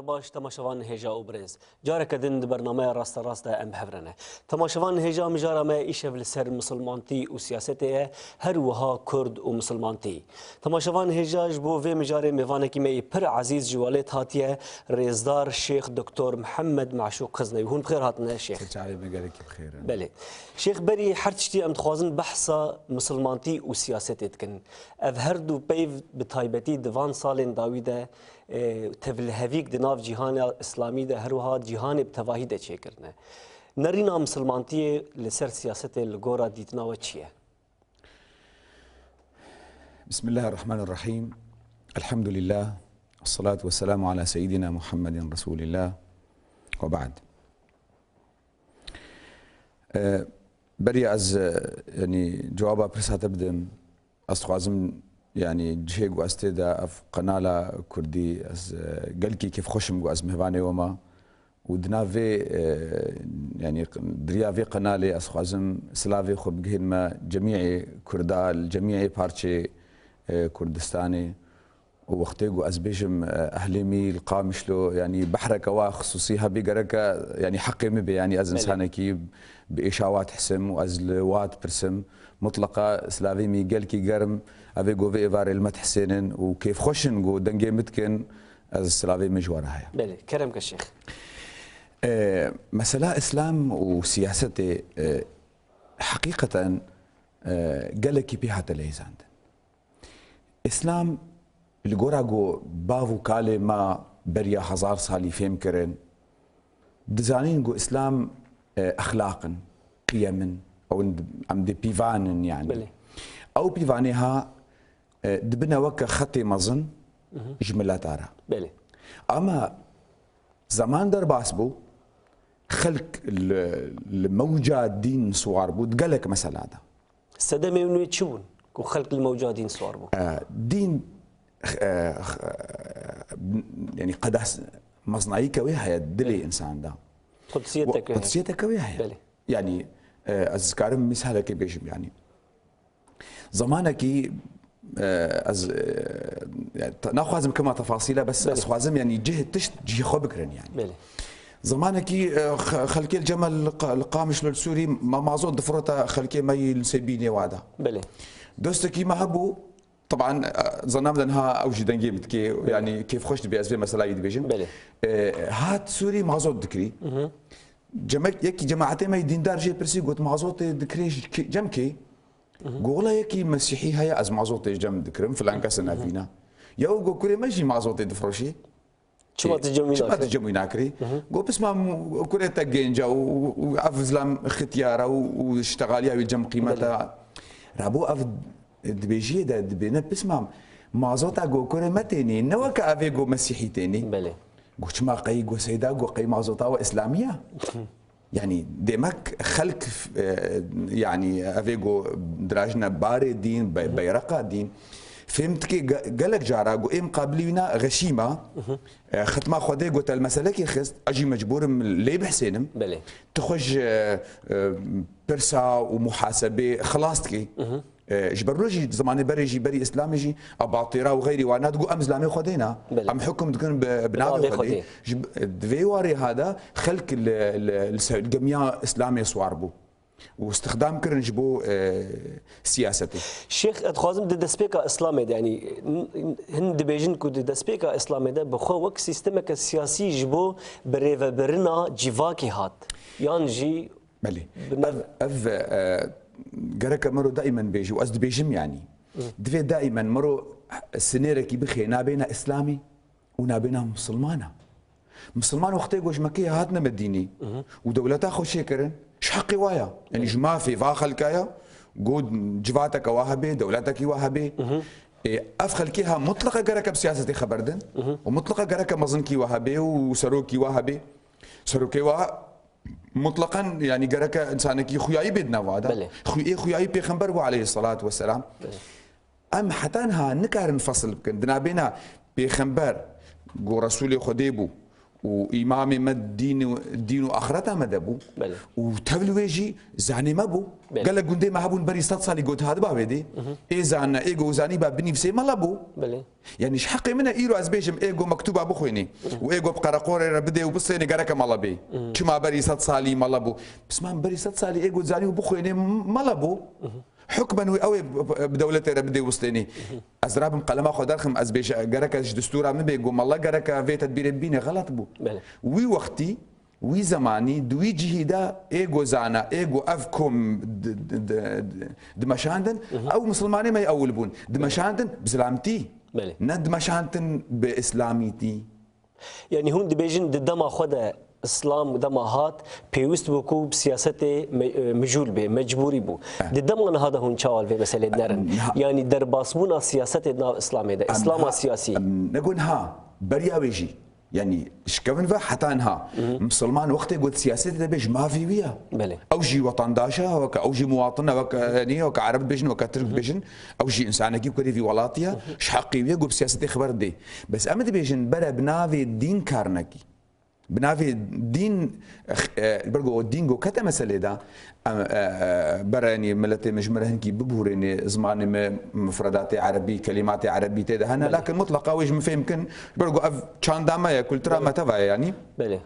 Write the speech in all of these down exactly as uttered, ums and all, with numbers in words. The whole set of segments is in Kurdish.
Baş temaşevan hêja û birêz. Careke din di bernameya Rasterast de em bi hev re ne. Temaşevan hêja mijara me îşev li ser misilmantî û siyasetê ye, her wiha Kurd û misilmantî. Temaşevan hêja, ji bo vê mijarê mêvanekî me yê pir ezîz ji welêt hatiye, rêzdar Şêx Doktor Mihemed Meşûq Xiznewî. Hûn bi xêr hatine Şêx. Çavê me gelekî bi xêr in. Belê. Şêx, berî her tiştî em dixwazin behsa misilmantî û siyasetê dikin. Ev her du peyv bi taybetî di van salên dawî de, e, tevlihevîk di nav cîhana îslamî de, her wiha cîhanê bi tevahî de çêkirine. Nerîna misilmantiyê li ser siyasetê li gora dîtina we çi ye? Bismillahirrahmanirrahîm. Elhamdülillah. Esselatu vesselamu ala seyyidina Muhammedin Resulillah. Ve ba'd. E, beriya ez, e, yanî cewaba pirsa te bidim, ez dixwazim, yanî cihê ku ez tê de ev qenala kurdî, ez, e, gelkî kêfxweş im ku ez mêvanê we me û di nav vê, e, yanî di riya vê qenalê ez dixwazim silavê xwe bigihînime cemîê kurda, li cemîê parçê, e, Kurdistanê. Û wextê ku ez bêjim, e, ehlê mî li Qamişlo, yanî behreke wa xisûsî hebî gereke, yanî heqê min bê, yanî ez Belê. Însanekî bi êşa wa dihsim û ez li wa dipirsim. Mutleqa silavê mî gelkî germ, evê ku vê êvarê li me dihsênin û kêfxweş in ku dengê min dikin, ez silavê min ji we re heye. Belê, kerem ke Şêx. E, mesela Îslam û siyasetê, e, heqîqeten, e, gelekî pê hate leyzandin. Îslam li gora ku bav û kalê me beriya hezar salî fêm kirin, dizanîn ku Îslam, e, exlaq in, qiyem in, ew in, em dê pîvan in yanî. Belê. Ew pîvanê ha, e, dibine weke xetê mezin Mhm. ji mileta re. Belê. Ama zeman derbas bû, xelk li, li mewca dîn siwar bû, di gelek mesela de. Sedemê wê çi bûn ku xelk li mewca dîn siwar bû? E, dîn, e, e, yanî qedas, mezinayîke wê heye dilê Belê. Însan de. Qudsiyeteke Wa-, heye. Qudsiyeteke wê heye. Belê. Yanî, e, ez karim mîsalekê bêjim, yanî. Zemanekî, e, ez, e, yani, te-, naxwazim kema tefasîle, bes Belê. Ez xwazim, yani, cih tişt cihê xwe bikirin, yani. Belê. Zemanekî, e, xe-, xelkê li Cemel li Qa-, li Qamişlo li Sûrî ma-, mazot difirota xelkê me yî li Sêbînê wa da. Belê. Dostekî me hebû, teban, e, zanam de niha ew jî dengê min dikê, Belê. Yani, kêfxweş dibe ez vê meselayî dibêjim. Belê. E, hat Sûrî mazot dikirî. Mhm. Cemek, yekî cemaetê me yî dîndar jê pirsî, got, mazotê dikirê ji kê-, cem kê? Mhm. Got, wela yekî mesîhî heye, ez mazotê ji cem dikirim, filan kes e Mhm. nevîna. Ya û got, kurê me jî mazotê difroşî. Çima Ê, tu cem wî çima tu nakirî? Cem wî nakirî? Mhm. Got, pisma m-, kurê te gênc e û, û, û ev zilam xitiyar e û, û ştexaliya wî cem qîmet e. Belê. Rabo ev dibêjiyê de dibêne pisma mazota got kurê me tênî, ne weke evê got mesîhî tênî. Belê. Got, çima qey got seyda got qey mazota we îslamî ye? Yanî, demek xelk, e, yanî, evê ku dirajine barê dîn, be-, Hı hı. beyreqa dîn. Fêm dike ge-, gelek cara ku ê miqabilî wîna xeşîma, Hı hı. e, xitma Xwedê ku te li meselekê xist, ez jî mecbûr im lê bihsênim. Belê. Tu xwe ji, e, e, pirsa û muhasebê xilas dikî. Hı hı. E, ji ber wilo jî zimanê berê jî berî Îslamê jî ebatîra û xeyrî wana digot, em zilamê Xwedê ne. Belê. Em hukm dikin bi, bi Bi navê navê Xwedê. Xwedê. Ji b-, di vê warê ha de xelk li, li, li ser gemiya Îslamê siwar bû û îstixdam kirin ji bo, e, siyasetê. Şêx, ez dixwazim di destpêka Îslamê de, yanî, n-, n-, hin dibêjin ku di destpêka Îslamê de bi xwe wek sîstemeke siyasî ji bo birêvebirina civakê hat. Yan jî Belê. Bi nav- Ev, ev, e, gereke mero daîmen bêjî û ez dibêjim, yanî. Hı. Divê daîmen mero sinêrekî bixê nabêna Îslamî û nabêna Misilmana. Misilman wextê ku ji Mekeyê hatine Medînê Hı hı. û dewleta xwe çêkirin, ji heqê wa ya. Yanî Hı. ji mafê va xelka ya, ku civateke wa hebe, dewletekî wa hebe. Hı hı. Ê, ev xelkê ha mutleqa gereke bi siyasetê xeber din Hı hı. û mutleqa gereke mezinkî wa hebe û serokî wa hebe. Serokê wa mutleqen, yanî gereke însanekî xuyayî bê di nava de. Belê. Xu-, ê xuyayî pêxember bû aleyhisselatu vesselam. Belê. Em heta niha nikarin fesil bikin. Di nabêna pêxember ku Resûlê Xwedê bû û îmamê me dîn û, dîn û axireta me de bû. Belê. Û tevli wê jî zanê me bû. Belê. Gelek gundê me hebûn berî sed salî got hadiba wê dê. Ê zana, ê go zanîba binîvsê mala bû. Belê. Yanî ji heqê min e îro ez bêjim ê go mektuba bixwînî û ê go bi qereqorê re bidê û bistênê gereke mala bê. Çima berî sed salî mala bû? Pisman berî sed salî ê go zanî û bixwînê mala bû. Hukmen wî ew ê bi dewletê re bidê û bistênî. Ez rabim qelema xwe derxim, ez bêje gereke ji distûra min bê, go mala gereke vê tedbîrê bibîne, xelet bû. Belê. Wî wextî, wî zemanî, di wî cihî de ê go zana, ê go ev kom di, di, di, di, dimeşandin, ew misilmanê me yê ewil bûn. Dimeşandin bi zilamtî. Belê. Ne dimeşandin bi îslamîtî. Yanî hûn dibêjin di dema xwe de Îslam dema hat, pêwist bû ku bi siyasetê me-, e, mijûl bê, mecbûrî bû. Eh. Di dema niha de hûn çawa li vê meselê dinerin? Niha Yanî derbasbûna siyasetê di nav Îslamê de, Em, Îslama niha, siyasî. em, Negot niha, beriya wê jî. Yanî şikevin ve heta niha. Misilman wextê got siyasetê de bê ji mafê wî ya. Belê. Ew jî wetandaş e, weke ew jî muwatin e, weke, yanî weke Ereb dibêjin, weke Tirk dibêjin. Ew jî însanekî bi kurê vî welatî ye. Ji heqê wî ye, got bi siyasetê xeber dê. Bes em dibêjin bere bi navê dîn kar nekî. Bi navê dîn, e, ber go dîn go kete meselê de, em, e, e, bere, yanî miletê min ji min re hinkî bibûrênê, zimanê me mufredatê erebî, kelîmatê erebî tê de hene, Belê. lakin mutleqa wê ji min fêm kin, ber go ev çanda me ye, kultura Belê. me teva ye, yanî. Belê.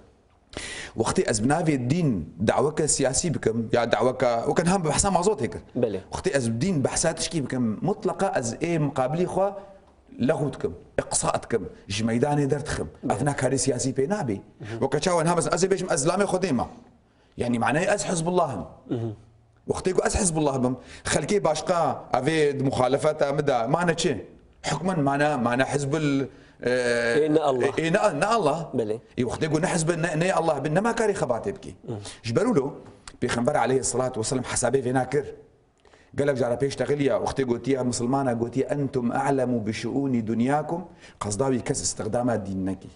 Wextê ez bi navê dîn daweke siyasî bikim, ya daweke, weke niha bi behsa mazotê kir. Belê. Wextê ez bi dîn behsa tişkî bikim, mutleqa ez ê muqabilî xwe lexû dikim, iqsa dikim, ji meydanê derdixim. Belê. Ev ne karê siyasî pê nabê. Weke çawa niha mesela ez ê bêjim ez zilamê Xwedê me. Yanî manayê ez Hizbullah im. Wextê ku ez Hizbullah bim, xelkê başqa evê di muxalefeta min de mane çi? Hukmen mane, mane Hizbul, e, Ê ne Allah. ê ne, ne Allah. Belê. Ê wextê ku ne Hizb, ne, ne Allah bin, nema karê xebatê bikî. Ji ber wilo, Pêxember aleyhisselatu vesselam hesabê vêna kir. Gelek cara pêş texiliya, wextê gotiye misilmana, gotiye, "Entum a'lemu bi şuuni dunyakum", qezda wî kes istixdama dîn nekî.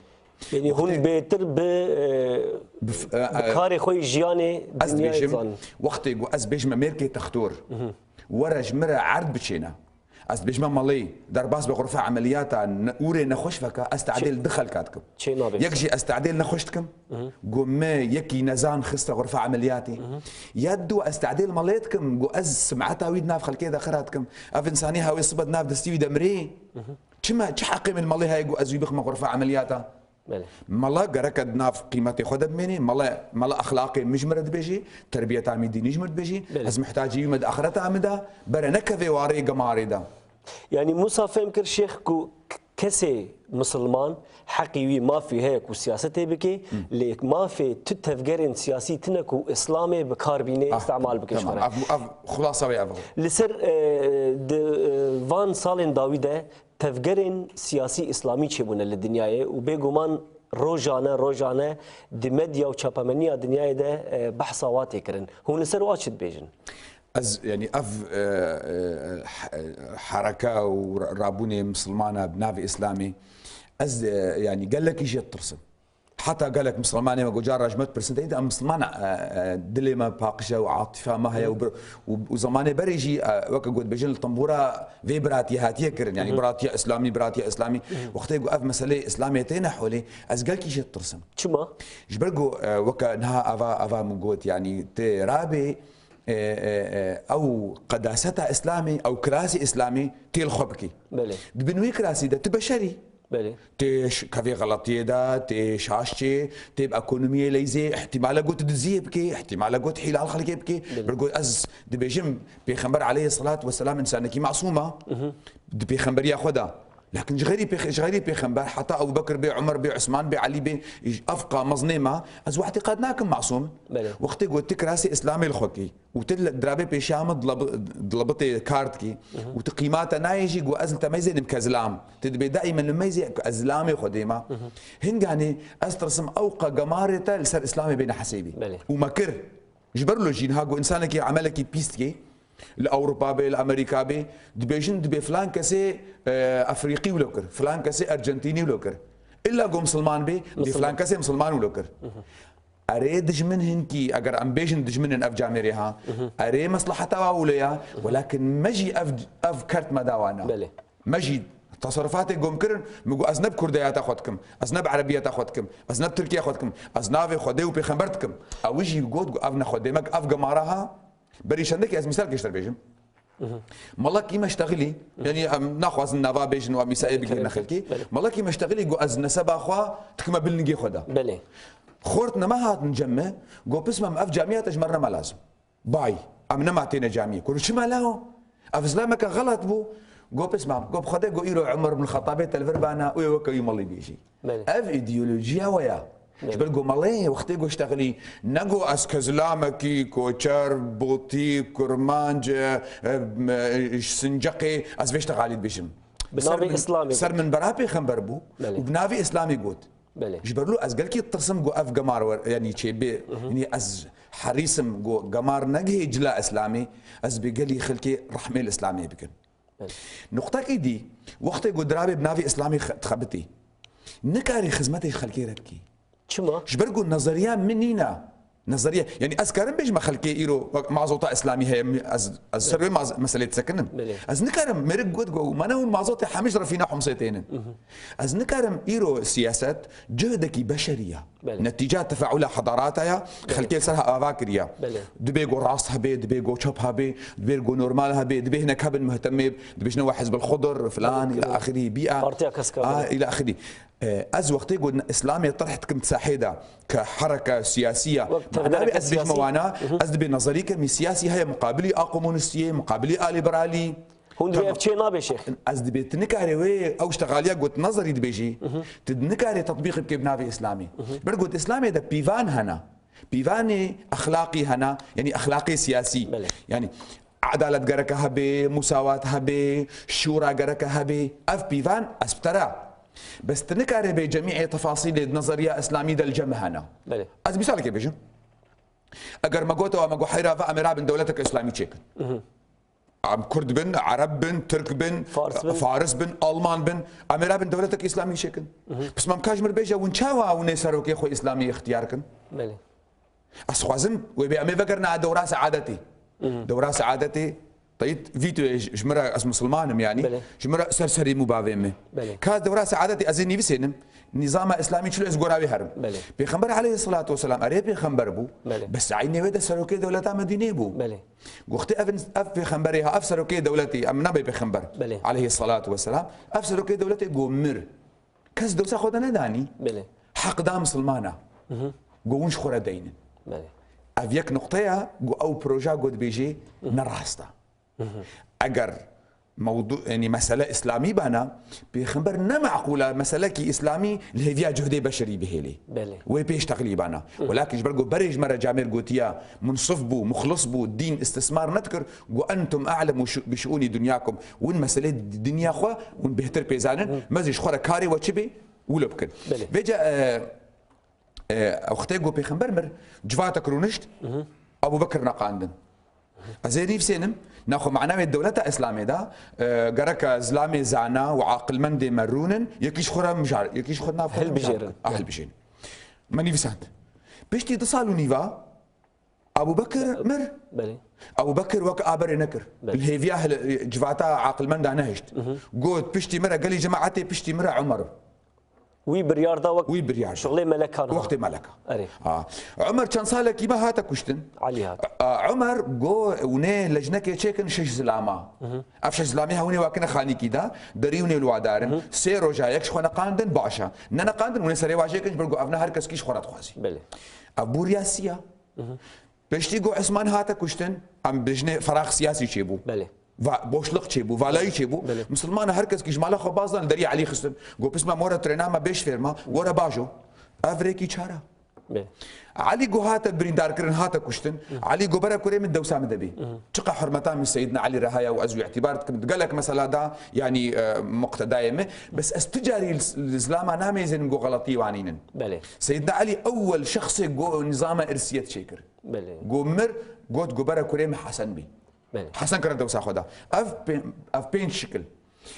Yanî hûn Wextê bêtir bi, e, Bi f-, e, bi e, karê xwe yî jiyanê ez dinyayê dibêjim, zanin. Wextê ku ez bêjime mêrkê textor, were ji min re erd biçêne. Ez dibêjime malê, derbas bi xurfa emeliyata, ne-, ûrê nexweş veke, ez tadêl di xelka dikim. Çê nabe. Yek jî ez tadêl nexweş dikim. Got me yekî nezan xiste xurfa emeliyatê. Ya du ez tadêl malê dikim, got ez simeta wî di nav xelkê de xira dikim. Ev insanî hawê sibe di nav destî wî de mirê. Çima, çi heqê min malê heye got ez wî bixime xurfa emeliyata? Belê. Mala gereke di nav qîmetê xwe de bimênê, mala, mala exlaqê min ji min re dibêjê, terbiyeta min dînî ji min dibêjê, Belê. ez mihtacî wî me di axireta min de, bere nekeve warê gemarê de. Yanî Musa fêm kir şêx ku k-, kesê misilman heqî wî mafî heye ku siyasetê bike, lê mafê tu tevgerên siyasî tine ku Îslamê bi kar bîne, Ah, îstemal bike ji tamam. xwe re. Ev, ev xulasa wê ev e. Li ser, e, di, e, van salên dawî de tevgerên siyasî îslamî çêbûne li dinyayê û bêguman rojane, rojane di medya û çapemeniya dinyayê de, e, behsa wa tê kirin. Hûn li ser wa çi dibêjin? Ez, yanî ev, e, e, he-, hereke û ra-, rabûnê misilmana bi navê Îslamê, ez, e, yanî gelekî jê ditirsim. Heta gelek misilmanê me ku cara ji me dipirsin, te dît em misilman, e, e, dilê me paqij e û atifa me heye û bir-, û, û zemanê berê jî, e, weke ku dibêjin li tembûra vê biratiyê hatiye kirin, yanî biratiya Îslamî, biratiya Îslamî. Wextê ku ev meseleyê Îslamê têne holê, ez gelkî jê ditirsim. Çima? Ji ber ku, e, weke niha ava, ava min got, yanî tê rabê, e, e, e, ew qedaseta Îslamê, ew kirasê Îslamê tê li xwe bikî. Belê. Di bin wê kirasî de tu beşerî. Belê. Tê ş-, kevê xeletiyê de, tê şaş çê, tê bi ekonomiyê leyzê, ihtimale got diziyê bikê, ihtimale got hîla li xelkê bikê. Belê. Bir got ez dibêjim, Pêxember aleyhisselatu vesselam insanekî masûm e. Di pêxemberiya xwe de. Lakin ji xeyrî pêx-, ji xeyrî pêxember, heta Ebu Bekir bê, Umer bê, Usman bê, Elî bê, ev qa mezinê me, ez wê îtîqad nakim masûm. Belê. Wextê got tu kirasê Îslamê li xwe kî. û tu li dirabê pêşiya min dilab-, dilabitê kar dikî û tu qîmata nayê jî, got ez li te meyzê nim ke zilam. Tu dibê daîmen li meyzê ez zilamê xwe dêma. Hinganê ez tirsim ew qe gemarê te li ser Îslamê bêne hesêbî. Belê. Û me kir. Ji ber lo jî niha got însanekî emelekî pîs dikê, li Ewropa bê, li Amerîka bê, dibêjin dibê filan kesê, e, Efrîqî wilo kir, filan kesê Ercentînî wilo kir. Îlla got misilman bê, dibê Misilman. filan kesê misilman wilo kir. Erê dijmin hinkî, eger em bêjin dijmin in ev camêrê ha. Erê mesleheta wa wilo ya, welakin me jî ev, ev kert me da wana. Belê. Me jî Teserrufatê ku min kirin, min got, ez ne bi kurdeyata xwe dikim, ez ne bi erebiyeta xwe dikim, ez ne bi tirkiya xwe dikim, ez navê Xwedê û pêxember dikim. Ew jî got, got, ev ne Xwedê me, ev gemara ha, berî çendekî ez mîsalkê ji te bêjim. Melekî me ştexilî, yanî em naxwazin nava bêjin û em mîsalê bigihîne xelkê. Belê. Melekî me ştexilî got, ez neseba xwe dikime bin lingê xwe de. Belê. Xort nema hatin cem me, got, pisma min, ev camiya te ji me re nema lazim. Bay, em nema têne camiyê. Kuro çima lawo? Ev zilameke xelet bû. Got, pisma min, got, bi Xwedê, got, îro Umer bin Xetabê te li vir bana û ê weke wî melî bêjî. Belê. Ev îdeolojiya we ya. Belê. Ji ber ku melê wextê ku ştexilî, ne ku ez kezlamekî, koçer, botî, kurmanc, e, e, m-, e, ji Sinceqê, ez vê ştexalî dibêjim. Bi navê Îslamê got. Ser min, ser minbera pêxember bû. Belê. Û bi navê Îslamê got. Belê. Ji ber lo ez gelkî ditirsim ku ev gemar wer-, yanî çê bê, yanî ez herîs im ku gemar negihê cila Îslamê, ez bi gelî xelkê rehmê li Îslamê bikin. Belê. Nuqtekî dî, wextê ku dirabê bi navê Îslamê xe-, dixebitî, nikarî xizmetê xelkê re bikî. Çima? Ji ber ku nezeriya min nîne. Nezeriya, yanî ez karim bêjime xelkê îro wek mazota Îslamî heye, mi-, ez, ez ser wê maz-, meselê disekinim. Belê. Ez nikarim, mêrik got ku, mane hûn mazotê hemî ji refîna Homsê tênin. Ez nikarim îro siyaset cühdekî beşerî ya. Belê. Netîca tefaula hedarata ya, belê, xelkê li ser ava kiriya. Belê. Dibê ku rast hebe, dibê ku çep hebe, dibê ku normal hebe, dibê hinek hebin muhtemê, dibêjine we Hizbul Xudur, filan, belê, ila axirî, bîa. Partiya keska, a, belê, ila axirî. E, ez wextê ku Îslamê terh dikim di sahê de, ke hereke siyasî ya, wek tevgereke siyasî, manavê ez bêjime wana, ez dibê nezerî kemî siyasî heye muqabilî a komunîstiyê, muqabilî a lîberalî. Hûn dibê ev çê nabe şêx. Ez dibê tu nikarê wê ew ştexaliya got nezerî dibêjî, tu nikarê tetbîq bikê bi navê Îslamê. Ber got Îslamê de pîvan hene. Pîvanê exlaqî hene, yanî exlaqê siyasî. Belê. Yanî edalet gereke hebe, musawat hebe, şûra gereke hebe. Ev pîvan ez bi te re. Bes tu nikarê bê cemîê tefasîlê di nezeriya Îslamî de li cem me hene. Belê. Ez mîsalekê bêjim. Eger me gotewa, me got heyra ve em ê rabin dewleteke Îslamî çêkin. Em Kurd bin, Ereb bin, Tirk bin, Fars bin, Faris bin, Alman bin, em ê rabin dewleteke Îslamî çêkin. Pismam ka ji mir bêje, hûn çawa hûn ê serokê xwe Îslamî îxtiyar kin? Belê. Ez xwazim wê bê em ê vegerina dewra seadetê. Dewra seadetê, teyit vîtoyê ji, ji min re, ez misilman im yanî, belê, ji min re ser serê mû bavê min. Belê. Ka dewra seadetê ez ê nivîsênim, nîzama Îslamî çilo ez gora wê herim. Belê. Pêxember aleyhisselatu vesselam erê pêxember bû, belê, bes eynê wê de serokê dewleta Medînê bû. Belê. Goxtê ev, ev pêxemberê ha, ev serokê dewletê, em nabê pêxember, belê, aleyhisselatu vesselam, ev serokê dewletê go mir. Kes dewsa xwe de nedanî. Belê. Heq da misilmana. Go hûn ji xwe re deynin. Belê. Ev yek nuqte ya, go ew proja go dibêjê ne rast e. Eger mewdu, yanî mesele îslamî bana, pêxember ne meqûl e meselekî îslamî li hêviya cuhdê beşerî bihêlê. Belê. Wê pêş teqlî bana. Welakin ji ber ku berê ji me re camêr gotiya, munsif bû, muxlis bû, dîn istismar nedikir, got, "Entum a'lemu şu-, bi şuûnî dunyakum." Win meselê dinya xwe, win bêhtir pê zanin, me zî ji xwe re karê we çi bê, wilo bikin. Belê. Vêca, e, e, wextê ku pêxember mir, civatek rûnişt, Ebû Bekir neqandin. Ez ê nivîsênim, naxwe mana wê dewleta Îslamê de, e, gereke zilamê zana û aqilmendê me rûnin, yekî ji xwe re mijar, yekî ji xwe nav xwe re mijar. Hilbijêrin. Ah, hilbijêrin. Me nivîsand. Piştî du sal û nîva, Ebû Bekir mir. Belê. Ebû Bekir wek aberê nekir. Belê. Li hêviya hil-, civata aqilmenda nehişt. Got, piştî min re gelî cemaetê, piştî min re Umer. Wî biryar da wek, wî biryar da, şuxulê meleka niha. Wextê meleka. Erê. Ha. Umer çend salekî me hate kuştin. Elî hat. A, Umer go, hûnê lejnekê çêkin şeş zilama. Ev şeş zilamê hewînê wakine xanîkî da, derî hûnê li wa darin. Sê roja yek ji xwe neqandin, baş e. Ne neqandin, hûnê serê wa jêkin, ji ber ku ev ne her kes kî ji xwe re dixwazî. Belê. Ev bû riyasî ya. Piştî ku Isman hate kuştin, em bijnê ferax siyasî çêbû. Belê. Va-, boşluk çêbû, valayî çêbû. Belê. Misilmana her kes kî ji mala xwe baz dan, li derî Elî xistin. Got, "Pisma, mora trêna me bêş fêr ma, were bajo." Ev rêkî çara. Belê. Elî ku hate birîndarkirin, hate kuştin. Elî ku bere kurê min dewsa min de bî. Çiqa hurmeta min Seyyidina Elî re heye û ez wî îtîbar dikim. Di gelek mesela da, yanî, e, muqtedayê min. Bes ez tu carî li, li zilama namêzênim ku xeletî wanînin. Belê. Seyyidina Elî ewwel şexsê ku nizama irsiyet çêkir. Belê. Ku mir, got, ku bere kurê min Hesen bî. Belê. Hesen kire dewsa xwe da. Ev pê-, ev pênc şikil.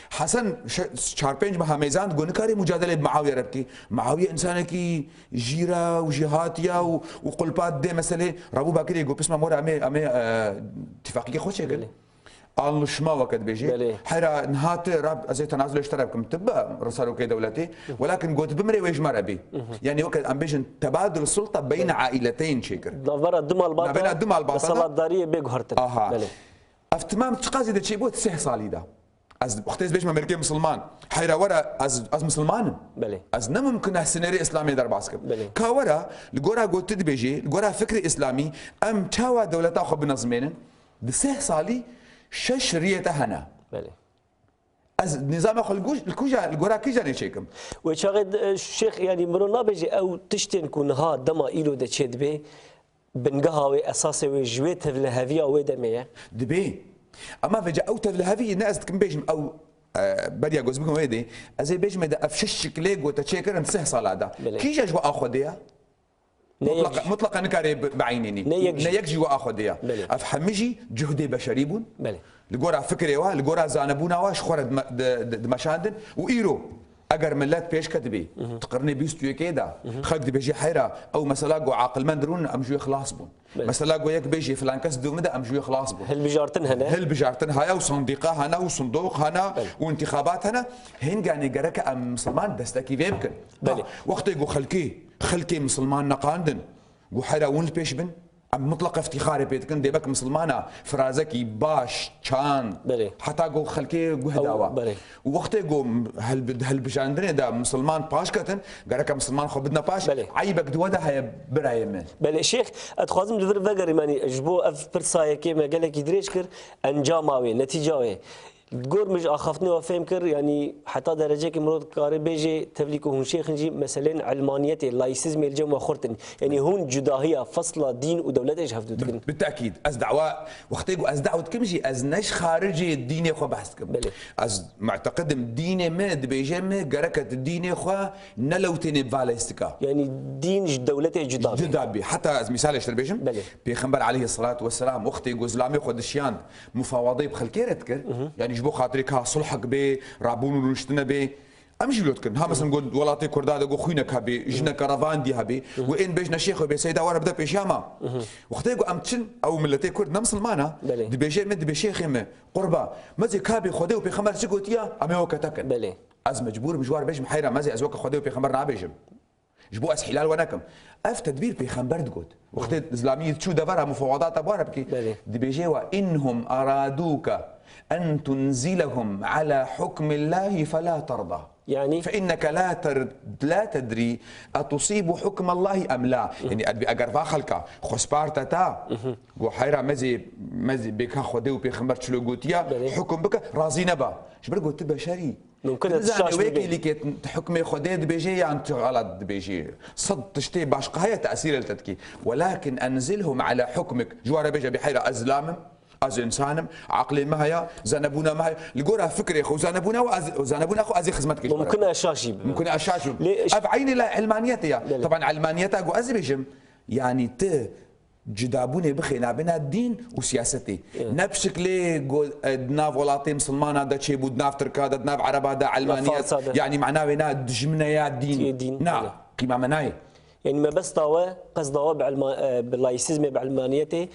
Hesen şe-, çar pênc meha mêzand, got, nikarî mucadelê bi Muawiye re bikî. Muawiye însanekî jîr e û jîhatî ye û, û qulpa didê meselê. Rebû Bakirê got, "Pisma mor, em ê, em ê, e, tifaqîkê xwe çêkin." Belê. Anlaşma weke dibêjê. Belê. Hera niha tu rab, ez ê tenazulê ji te re bikim. Tu bi serokê dewletê. Welakin got bimrê wê ji me re bî. Yani weke em bêjin tebadul sulta beyne aileteyn çêkir. Navbera du malbata, navbera du malbata de, deselatdariyê bê guhertin. Aha. Belê. Ev timam çiqas zêde çêbû di sih salî de. Ez wextê ez bêjim Amerîkê misilman. Heyra were ez, ez misilman im. Belê. Ez ne mimkun e sinêrê Îslamê derbas kim. Belê. Ka were li gora got tu dibêjî, li gora fikrê Îslamî em çawa dewleta xwe binezimênin? Di sih salî şeş riyê te hene. Belê. Ez nîzama xwe li guj-, li kuja, li gora kîjanê çêkim? Wê çaxê, e, Şêx, yanî mirov nabêje ew tiştên ku niha dema îro de çêdibe, bingeha wê, esasê wê ji wê tevliheviya wê demê ye? Dibê. Ema vêca ew tevlihevî ne ez dikim bêjim ew, e, beriya goz bikim wê dê. Ez ê bêjim ê de ev şeş şiklê gote çêkirin sih sala de. Belê. Kîja ji we a Xwedê ye? Ne yek Mutlaqa, jî. Mutlaqa nikare bi-, bieynînî. Ne yek jî. Ne yek jî we a Xwedê ye. Belê. Ev hemî jî cuhdê beşerî bûn. Belê. Li gora fikrê we, li gora zanebûna we ji xwe re dime-, di-, di-, dimeşandin û îro eger milet pêş ketibî, di qirnê bîst û yekê de, xelk dibêjî heyra, ew mesela ku aqilmend rûn, em ji wê xilas bûn. Belê. Mesela ku yek bêjî filan kes dû min de, em ji wê xilas bûn. Hilbijartin hene. Hilbijartin haya û sandîqa hene û sindoq hene Belê. Û intixabat hene. Hênganê gereke em misilman destekî vê bikin. Belê. Ha, wextê ku xelkê, xelkê misilman neqandin, ku hera hûn li pêş bin, em mutlaq îftîxarê pê dikin, dê wek misilmana firazekî baş, çand, Belê. Heta ku xelkê guh Ew, dawa. Belê. Û wextê ku helbi-, helbijandinê de misilman paş ketin, gereke misilman xwe bidine paş, Belê. Eyibek di we de heye birayê min. Belê, Şêx, ez dixwazim li vir vegerim, yanî ji bo ev pirsa yekê me gelekî dirêj kir, encama wê, netîca wê. Gor min ji axaftinê we fêm kir, yanî heta dereceyekê mirov dikare bêje, tevlî ku hûn şêx in jî meselên ilmaniyetê, laîsizmê li cem we xurt in. Yanî hûn cudahiya, fesla dîn û dewletê ji hev dû dikin. Bi, bi tekîd. Ez dawa, wextê ku ez dawa dikim jî, ez ne ji xaricê dînê xwe behs dikim. Belê. Ez muteqid im, dînê me dibêje me gereke tu dînê xwe nelewtênê bi va lîstika. Yanî dîn ji dewletê cuda be. Cuda be. Heta ez mîsalê ji te bêjim. Belê. Pêxember aleyhisselatu vesselam wextê ku zilamê xwe dişiyand, mufawadeyê bi xelkê re dikir. Yanî ji bo xatirê ka sulhek bê, rabûn û rûniştine bê. Em jî wilo dikin. Ha, mesela got welatê Kurda de got xwînek hebê, jineke revandî hebê. Û ên bêjne şêxê bê seyda were bide pêşiya me. Wextê ku em çin, ew miletê Kurd ne misilman e, Belê. Dibêje me, dibê şêxê me, qurba, me zê kabê Xwedê û Pêxember çi gotiya, em ê weke te kin. Belê. Ez mecbûr im ji war bêjim, heyra me zê ez weke Xwedê û Pêxember nabêjim. Ji bo ez hîlal we nekim. Ev tedbîr pêxember digot. Wextê zilamî çû devera mufawadata bi we re bikî, Belê. Dibêje we, "Inhum araduke en tunzilehum ala hukmillahi fela terda." Yanî? "Fe inneke la ter-, la tedrî etusibu hukmallahi em la." Yanî, ev eger va xelka xwe sparte ta, go heyra me zê, me zê bêka Xwedê û pêxember çilo gotiya, Belê. Hukum bike, razî nebe. Ji ber got tu beşerî. Mumkin e tu Nizane şaş wê bibî. Kêlîkê tu hukmê Xwedê dibêjê yan tu xelat dibêjê. Sed tiştê başqa heye tesîr li te dikî. Welakin enzilhum ala hukmik. Ji ware bêje biheyra ez zilam im, ez însan im, aqlê me heye, zanebûna me heye. Li gora fikrê xwe û zanebûna xwe ez, zanebûna xwe ez ê xizmet kir. Mumkin e şaş jî bibe. Mumkin e şaş bim. Lê Ev eynî la ilmaniyetê ya. Belê. Taban ilmaniyeta ku ez dibêjim, yanî tu Cudabûnê bixê nabêna dîn û siyasetê. Evet. Ne bi şiklê go-, e, di nav welatê misilmana de çêbû, di nav tirka de, di nav ereba de, elmaniyet, Farsa de. Yanî mana wê na dijmine ya dîn. Tiyê dîn, Na, evet. Qîma me nayê. Yanî mebesta we, qesda we bi elma-, e, bi laîsizmê, bi elmaniyetê,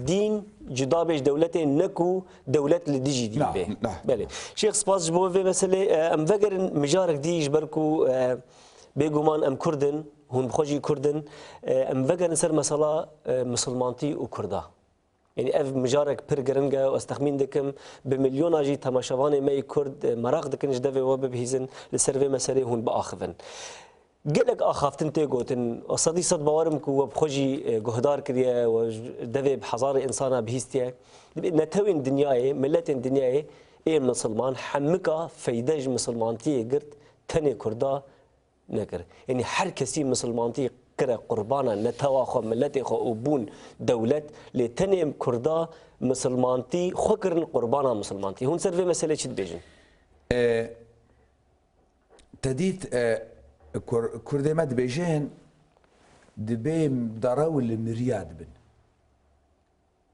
dîn cuda bê ji dewletê, ne ku dewlet li dijî dîn Na, bê. Na. Belê. Şêx, spas ji bo vê meselê. E, em vegerin mijarek dî ji ber ku, e, bêguman em Kurd in. Hûn bi xwe jî Kurd in. E, em vegerin ser mesela, e, misilmantî û Kurda. Yanî ev mijarek pir giring e û ez texmîn dikim bi milyona jî temaşevanê me yê Kurd, e, meraq dikin ji devê we bibihîzin, li ser vê meselê hûn biaxivin. Gelek axaftin tê gotin, ez sedî sed bawer im ku we bi xwe jî, e, guhdar kiriye, we ji devê bi hezarê insana bihîstiye. Dibê netewên dinyayê, miletên dinyayê ê misilman hemika feyde ji misilmantiyê girt, tenê Kurda nekir. Yanî her kesî misilmantî kire qurbana netewa xwe, miletê xwe û bûn dewlet, lê tenê Kurda misilmantî xwe kirin qurbana misilmantî. Hûn ser vê meselê çi dibêjin? E, te dît, e, Kur-, Kurdê me dibêjin, dibê derew li miriya dibin.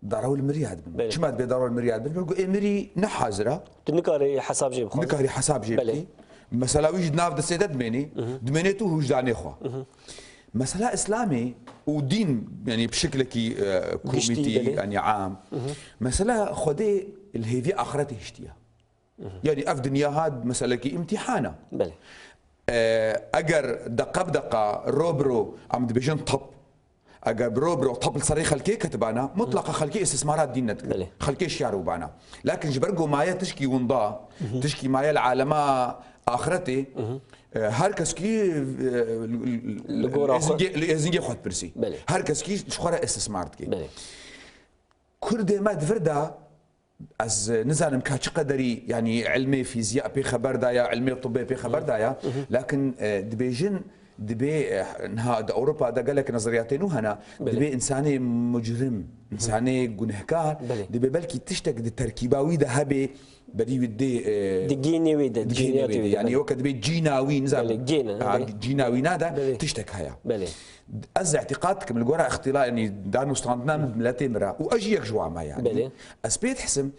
Derew li miriya dibin. Belê. Çima dibê derew li miriya dibin? Ku ê mirî ne hazir e. Tu nikarî hesab jê bixwe. Nikarî hesab jê Belê. Bikî. Mesela wî jî di nav destê de dimênî. Dimênê tu hûjdanê xwe. Mesela Îslamê û dîn, yanî bi şiklekî, e, Giştî, komîtî, belê. Yanî am. Mesela Xwedê li hêviya axretê hiştiye. Yanî ev dinya ha meselekî îmtîhan e. Belê. E, eger deqa bi deqa, ro bi ro, em dibêjin tap, eger bi ro bi ro tap li serê xelkê ketibana, mutlaqa xelkê îstismarat dîn nedikir. Belê. Xelkê şiyar bûbana. Lakin ji ber ku maye tişkî winda, tişkî maye li alema axretê, e, her keskî, e, li, li, Li gora li xwe. êzingê, li êzingê xwe dipirsî. Belê. Her keskî ji xwe re îstismar dike. Belê. Kurdê me di vir de, ez nizanim ka çi qederî, yanî ilmê fîziya pê xeber daya, ilmê tibê pê xeber daya, lakin, e, dibêjin, dibê, e, niha di Ewropa de gelek nezeriyatê nû hene, Belê. dibê insanê mucrim, insanê gunehkar, Belê. dibê belkî tiştek di terkîba wî de hebe, berî wî dê, e, Di gênê wê de, di gênê wê de, yanî weke dibê cîna wî, nizanim. Belê, gêne, Ha, belê. cîna wî nade, Belê. tiştek heye. Belê. Ez îtîqad dikim li gora îxtîla, yanî danûstandina min bi miletê min re û ez jî yek ji wan me, yanî. Belê. Ez pê dihisim,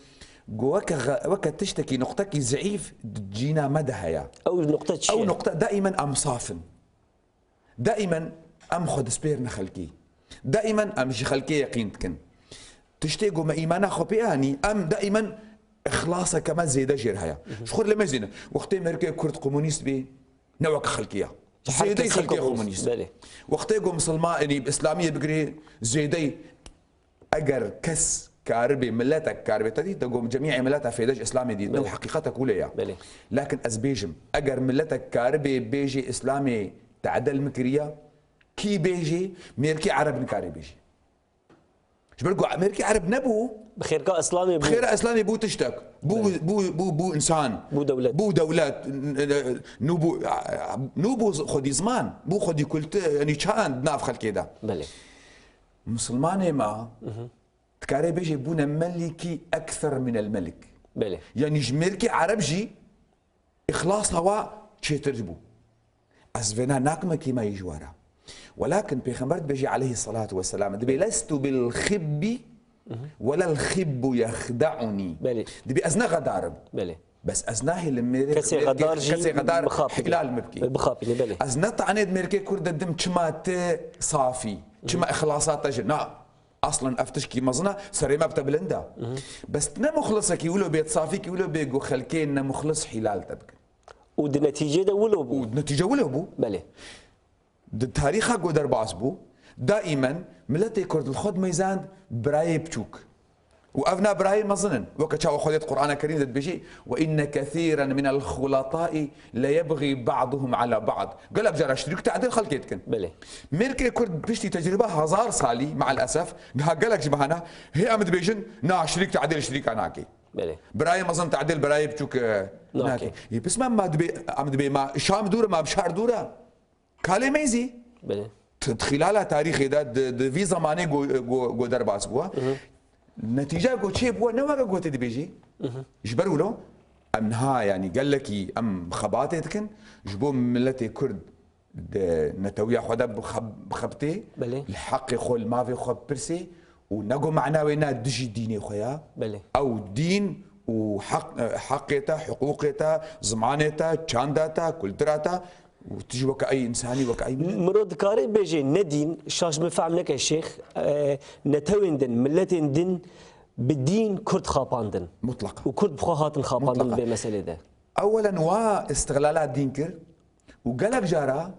ku weke xe-, weke tiştekî, nuqtekî zeîf di cîna me de heye. Ew nuqte çi Ew ye? nuqte daîmen em saf in. Daîmen em xwe dispêrine xelkê. Daîmen em ji xelkê yeqîn dikin. Tiştê ku me îmana xwe pê anî, em daîmen îxlaseke me zêde jêr heye. Ji xwe lê mezîne. Wextê mêrikê Kurd komunîst bî, ne weke xelkê ya. Her Zêdeyî kes xelkê komunîst. komunîst. Belê. Wextê ku misilman, yanî bi îslamiyê bigirê, zêdeyî eger kes karibê, miletek karibê, te dît, te got cemîê mileta fêde ji îslamê dît. Ne Belê. heqîqetek wile ya. Belê. Lakin ez bêjim, eger miletek karibê bêjê îslamê tedel min kiriya, kî bêjê mêrikê ereb nikare bêjê. Ji ber ku mêrikê ereb nebû, Bi xêrka Îslamê bû. Xêra Îslamê bû tiştek. Bû, Belê. bû, bû, bû insan. Bû dewlet. Bû dewlet. N-, n-, nû bû, nû bû xwedî ziman. Bû xwedî kultur, yanî çand nav xelkê de. Belê. Misilmanê me, dikarê bêjê bûne melikî ekser min el melik. Belê. Yanî ji mêrikê ereb jî îxlasa wa çêtir bû. Ez vêna nakime kêmayî ji we re. Welakin Pêxember dibêje aleyhissalatu vesselam, dibê, "Lestu bil xibbi, welel xibbu yexde'uni." Belê. Dibê, "Ez ne xedar im." Belê. Bes ez nahêlim mêrê, Kesê mêrkê, xedar jî kesê xedar bixapîne. hîlal min bikî. Bixapîne, belê. Ez ne tanê di mêrkê Kurd de dim çima te safî, çima îxlasa te ji. Na, aslan ev tişkî mezin e, serê me bi te bilind e. Bes ne muxlisekî wilo bê, safîkî wilo bê, ku xelkê ne muxlis hîlal te bikin. Û di netîcê de wilo bû. Û netîce wilo bû. Belê. Di tarîxa ku derbas bû, daîmen miletê Kurd li xwe dimeyzand birayê biçûk. Û ev na birayê mezin in. Weke çawa Xwedê di Qur'ana Kerîm de dibêjî, "Ve inne kethîren minel xuletâi leyebxî ba'duhum ala ba'd." Gelek cara şirîk tedil xelkê dikin. Belê. Mêrkê Kurd piştî tecrûba hezar salî, me'el esef, niha gelek ji me hene, hê em dibêjin, "Na, şirîk tedil şirîka nake." Belê. Birayê mezin tedil birayê biçûk, e, Nake. nake. Yê pisma ma dibê, em dibê ma Şam dûr e, ma bi şar dûr e. Kalê meyzî. Belê. T-, di xîlala tarîxê de, di, di vî zemanê go, go, go derbas bû. Netîca go çê bû, ne weke gotê dibêjî. Ji ber wilo, em niha, yanî gelekî em xebatê dikin, ji bo miletê Kurd di netewiya xwe de bixeb-, bixebitê, Belê. li heqê xwe, li mavê xwe bipirsê û ne go mana wê ne dijî dînê xwe ya. Belê. Ew dîn û heq, heqê te, hiqûqê te, zimanê te, çanda te, kultura te û tu jî weke ey însanî, weke ey milet. Mirov dikare bêje ne dîn, şaş min fehm neke şêx, e, netewên din, miletên din bi dîn Kurd xapandin. Mutlaqa. Û Kurd bi xwe hatin xapandin Mutlaqa. bê meselê de. Ewelen wa îstixlala dîn kir û gelek cara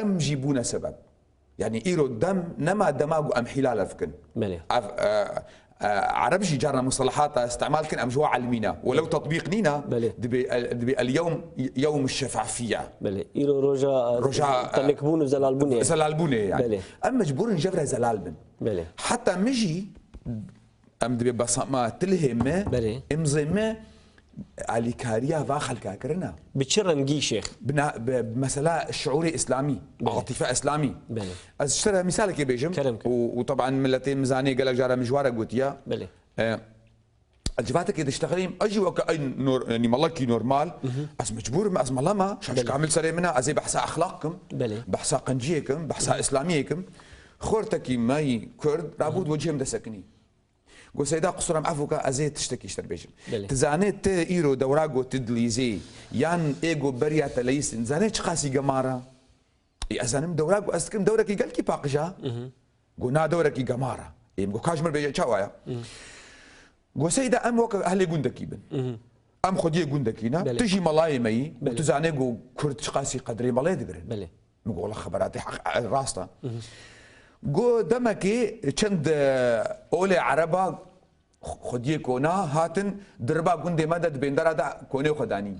em jî bûne sebeb. Yanî îro dem nema dema ku em hîlal ev bikin. Belê. Ev, e, e, Ereb jî carna mustalahata îstimal dikin, em ji wa elmî ne. Welew tetbîq nîne, Belê. dibê el, dibê el yewm, yewm şefafiye. Belê. Îro roja, e, Roja, e, tenêkbûn û zelalbûnê ye. Zelalbûnê ye yani. Belê. Em mecbûr in ji vir re zelal bin. Belê. Heta min jî Em dibê besama tilhê me, Belê. imzê me alîkariya va xelka kirina. Bi çi rengî şêx? Bi na-, bi, bi mesela şiûrê îslamî, Belê. atîfe îslamî. Belê. Ez ji te re mîsalekê bêjim Kerem kir. û, û teban miletê min zanê gelek cara min ji wa re gotiya. Belê. E, ez civatekê diştexilîm, ez jî weke ey nor-, yanî melekî normal, ez mecbûr im, ez mele me, şaş Belê. kamil serê min e, ez ê behsa exlaq kim, Belê. behsa qenciyê kim, behsa îslamiyê kim. Xortekî me yî Kurd, rabû di wecihê min de sekinî. Got, "Seyda, qusura min efû ke, ez ê tiştekî ji te bêjim. Belê. Tu zanê tu îro dewra got tu dilîzî, yan ê got beriya te leyîstin, zanê çiqasî gemar e?" Ê, ez zanim dewra got ez dikim dewrekî gelkî paqij e. Got, "Na, dewrekî gemar e." Ê, min got, "Ka ji min bêje çawa ye?" Go Seyda, em weke ehlê gundekî bin. Mhm. Em xwediyê gundekî ne. Belê. Tu jî melayê me yî û Belê. tu zanê go Kurd çiqasî qedrê melê digirin. Belê. Min go wela xeberatê heq, e, rast e. Mhm. Go demekê çend, e, olê ereba xwediyê kona hatin di riba gundê me de di bêndera de konê xwe danîn.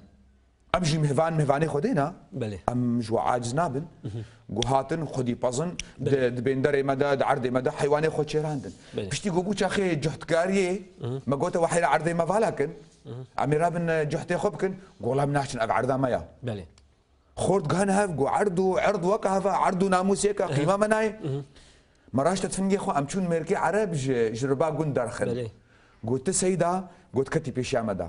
Em jî mêvan, mêvanê Xwedê ne. Belê. Em ji we aciz nabin. Mhm. Got hatin, xwedî pezin, Belê. di, di bênderê me de, di erdê me de heywanê xwe çêrandin. Belê. Piştî got bû çaxê cuhtkariyê, Mhm. me gote we heyra erdê me vala kin. Mhm. Em ê rabin, e, cuhtê xwe bikin. Got wela em naçin, ev erda me ya. Belê. Xort gihane hev, got erd û erd weke hev e, erd û namûs yek e, Aha. qîma me nayê. Mhm. Me raşte fingê xwe, em çûn mêrkê ereb ji, ji riba gund derxin. Belê. Got tu Seyda, got ketî pêşiya me de.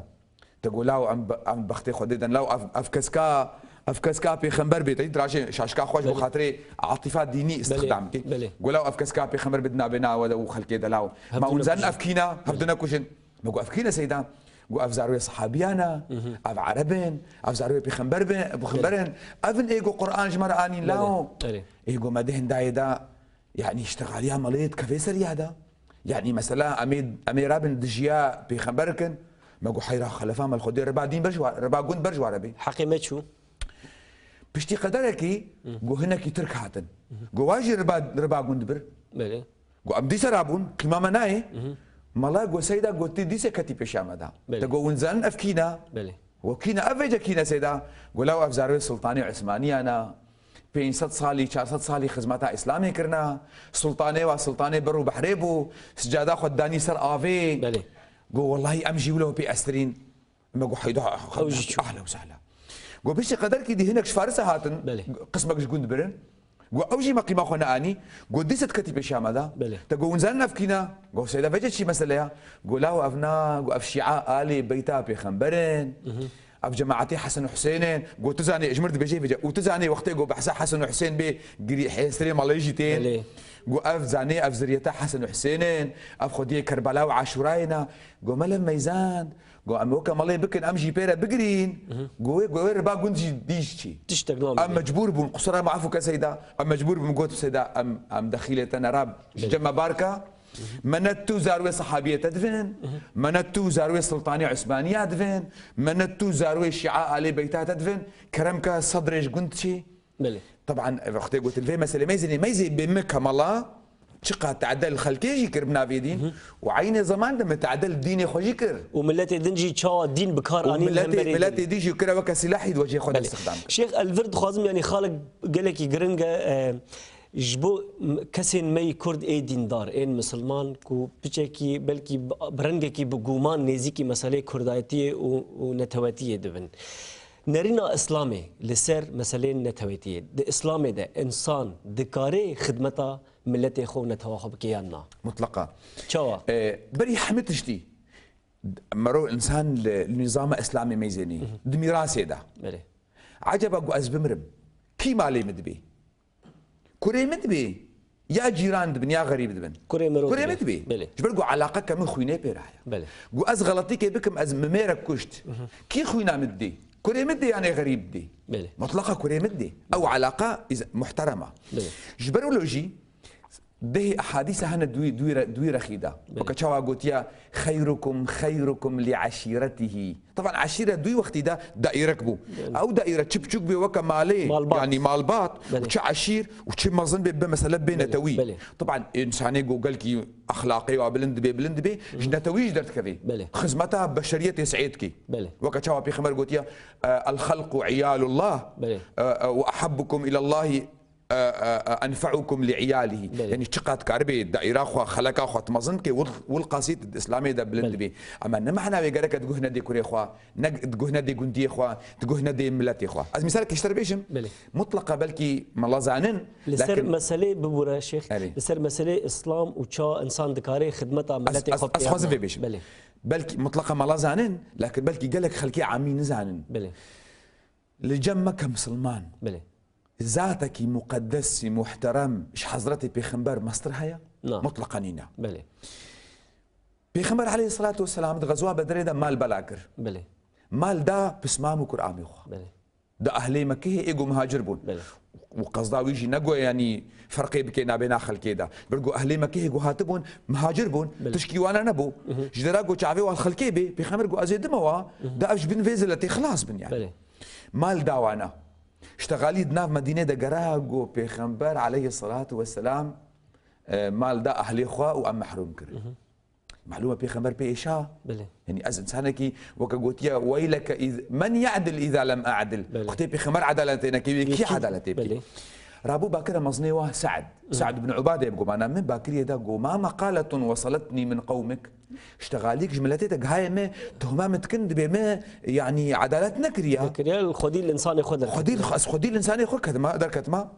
Te got law em be-, em bextê xwe dê den, law ev, ev keska, ev keska pêxember bê, te dît rajê şaşka xwe ji bo Belê. xatirê atifa dînî Belê, istixdam kê. belê. Got law ev keska pêxember bê di navê nawe de û xelkê de law. Hev Ma dû hûn zanin nekujin. ev kîna, hev Belê. dû nekujin. Me got ev kîne Seyda? Got ev zarwê sehabiyan e, Mhm. ev ereb in, ev zarwê pêxember bin, pêxember in. Ev in ê got Quran ji me re anîn Belê, law. belê. Ê got me di hindayê de, yanî îştixaliya melê dikeve ser ya de. Yanî mesela em ê, em ê rabin dijiya pêxember kin. Me got heyra xelefa me li Xwedê riba dîn ber ji wa-, riba gund ber ji wa re bê. Heqê me çû. Piştî qederekî Hı. got hinekî Tirk hatin. Hı hı. Got wa jî riba, riba gund bir. Belê. Got em dîsa rabûn, qîma me nayê. Mhm. Mala got Seyda got tê dîsa ketî pêşiya me de. Belê. Te got hûn zanin ev kîna? Belê. Got kîna, ev vêce kîne Seyda? Got law ev zarwê Sultanê Osmaniyan e. Pênc sed salî, çar sed salî xizmeta Îslamê kirina. Sultanê wa Sultanê ber û behrê bû. Sicada xwe danî ser avê. Belê. Got wellahî em jî wilo pê estirîn. Me got heyda, Ew jî çû. ahla û sehla. Got piştî qederkî dî hinek ji Farisa hatin, Belê. qismek ji gund birin. Got ew jî me qîma xwe neanî. Got dîsa diketî pêşiya me de. Belê. Te got hûn zanin ev kîna? Got Seyda vêce çi mesele ya? Got law ev na, got ev şîa alê beyta pêxember in. Mhm. Ev cemaetê Hesen û Husên in. Got tu zanî, ji mir dibêje vêce. Û tu zanî wextê got behsa Hesen û Husên bê girî hêstirê malê jî tên. Belê. Got ev zanî, ev ziriyeta Hesen û Husên in. Ev xwediyê Kerbela û Aşûrayê ne. Got mele meyzand. Got em weke melê bikin, em jî pê re bigirîn. Mhm. Got wê, got wê riba gund jî dî jî çî. Tiştek namîne. Em mecbûr bûn, qusura me efû ke Seyda. Em mecbûr bûn, got Seyda, em, em dexîlê te ne rab ji Belê. cem me barka. Mhm. Me ne tu zarwê sehabiyê te divin. Mhm. Me ne tu zarwê Sultanê Osmaniya divin. Me ne tu zarwê Şia Alê Beyta te divin. Kerem ke sedrê ji gund çî. Belê. Teban, ev wextê gotin vê meselê meyzê, meyzê bê me kemala çiqa tade li xelkê jî kir bi navê dîn Hı hı. û eynê zeman de me tade li dînê xwe jî kir. Û miletê din jî çawa dîn bi kar Û anîn miletê, hemberê miletê din. dî jî kire weke silahî di wecihê xwe de Belê. istixdam kir. Şêx Elvir dixwazim, yanî xalek gelekî giring e, e, ji bo m-, kesên me yî Kurd ê dîndar, ên misilman ku piçekî belkî bi, bi rengekî bi guman nêzîkî meselê Kurdayetiyê û, û netewetiyê dibin. Nerîna Îslamê li ser meseleyên netewetiyê. Di Îslamê de însan dikare xidmeta miletê xwe û netewa xwe bike yan na? Mutleqa. Çawa? E, berî hemî tiştî, mero însan li, li nîzama Îslamê meyzênî, Hı hı. di mîrasê de. Belê. Eceba ku ez bimirim, kî malê min dibê? Kurê min dibê, ya cîran dibin, ya xerîb dibin. Kurê mirov Kurê dibê. min dibê. Belê. Ji ber ku eleqe ke min xwînê pê re heye. Belê. Ku ez xeletîkê bikim, ez mimêrek kuşt. Mhm. Kî xwîna min didê? Kurê min didê yanê xerîb didê? Belê. Mutleqa kurê min didê. Ew eleqa îz-, muhterem e. Belê. Ji ber wilo jî dehê ehadîsa hene di wî, di wî re-, di wî rexî de. Belê. Weke çawa gotiya, "Xeyrukum, xeyrukum li eşîretihî." Teban eşîre di wî wextî de daîrek bû. Belê. Ew daîre çi biçûk bê weke malê, Malbat. yanî malbat, Belê. û çi eşîr û çi mezin bê, bibe mesele bê Belê, netewî. belê. Teban însanê ku gelkî exlaqê wa bilind dibê, bilind dibê, ji netewî jî derdikevê. Belê. Xizmeta beşeriyetê seyê dikê. Belê. Weke çawa Pêxember gotiye, e, "El xelqu iyalullah, Belê. e, e, ve ahabbukum ilallahi, e, e, e, enfeukum li iyalihi." Belê. Yanî çiqat karibe daîra xwe, xeleka xwe tu mezin dike, wil, wil qasî di Îslamê de bilind Belê. dibe. Ama ne mehna wê gereke diguh nedê kurê xwe, ne diguh nedê gundiyê xwe, diguh nedê miletê xwe. Ez mîsalekî ji te re bêjim, Belê. mutleqa belkî mala zanin, Li ser lakin meselê bibûre Şêx, Erê. li ser meselê Îslam û ça însan dikare xidmeta Ez, miletê ez, xwe ez bike xwazim yan vê na? bêjim. Belê. Belkî mutleqa mala zanin, lakin belkî gelek xelkê amî nizanin. Belê. Li cem me ke misilman. Belê. Zatekî muqeddesî, muhterem ji Hezretê Pêxember mestir heye? Na. Mutleqa nîne. Belê. Pêxember aleyhisselatu vesselam di xezwa Bedrê de mal bela kir. Belê. Mal da pismam û kuramê xwe. Belê. Da ehlê Mekihê ê ku muhacir bûn. Belê. Û qezda wî jî ne ku, yanî, ferqê bike nabêna xelkê de. Ber ku ehlê Mekihê ku hatibûn, muhacir bûn, Belê. Tişkî wana nebû. Ji dera ku çavê wan xelkê bê, pêxember ku ez ê dime wa, da ev ji bin vê ziletê xilas bin, yanî. Belê. Mal da wana. Ştexalî di nav Medînê de gera ku pêxember aleyhisselatu vesselam, e, mal da ehlê xwe û em mehrûm kirin. Malûm e pêxember pê êşa. Belê. Yanî ez insanekî weke gotiye, "Weyleke iz-, men ya'dil iza lem a'dil." Belê. Wextê pêxember edaletê neke, wê kî Yekî, edaletê bikî? Belê. Rabû bakire mezinê wa Se'd. Se'd bin Ubadê bi gumana min bakiriye da go, "Ma meqaletun wesaletnî min qewmik." Ştexalîk ji miletê te gihaye me, tuhma min dikin, dibê me, yanî edalet nekiriya. Nekiriya, xwedî li insanê xwe derketiye. Xwedî, ez xwedî li insanê xwe ketma, derketma.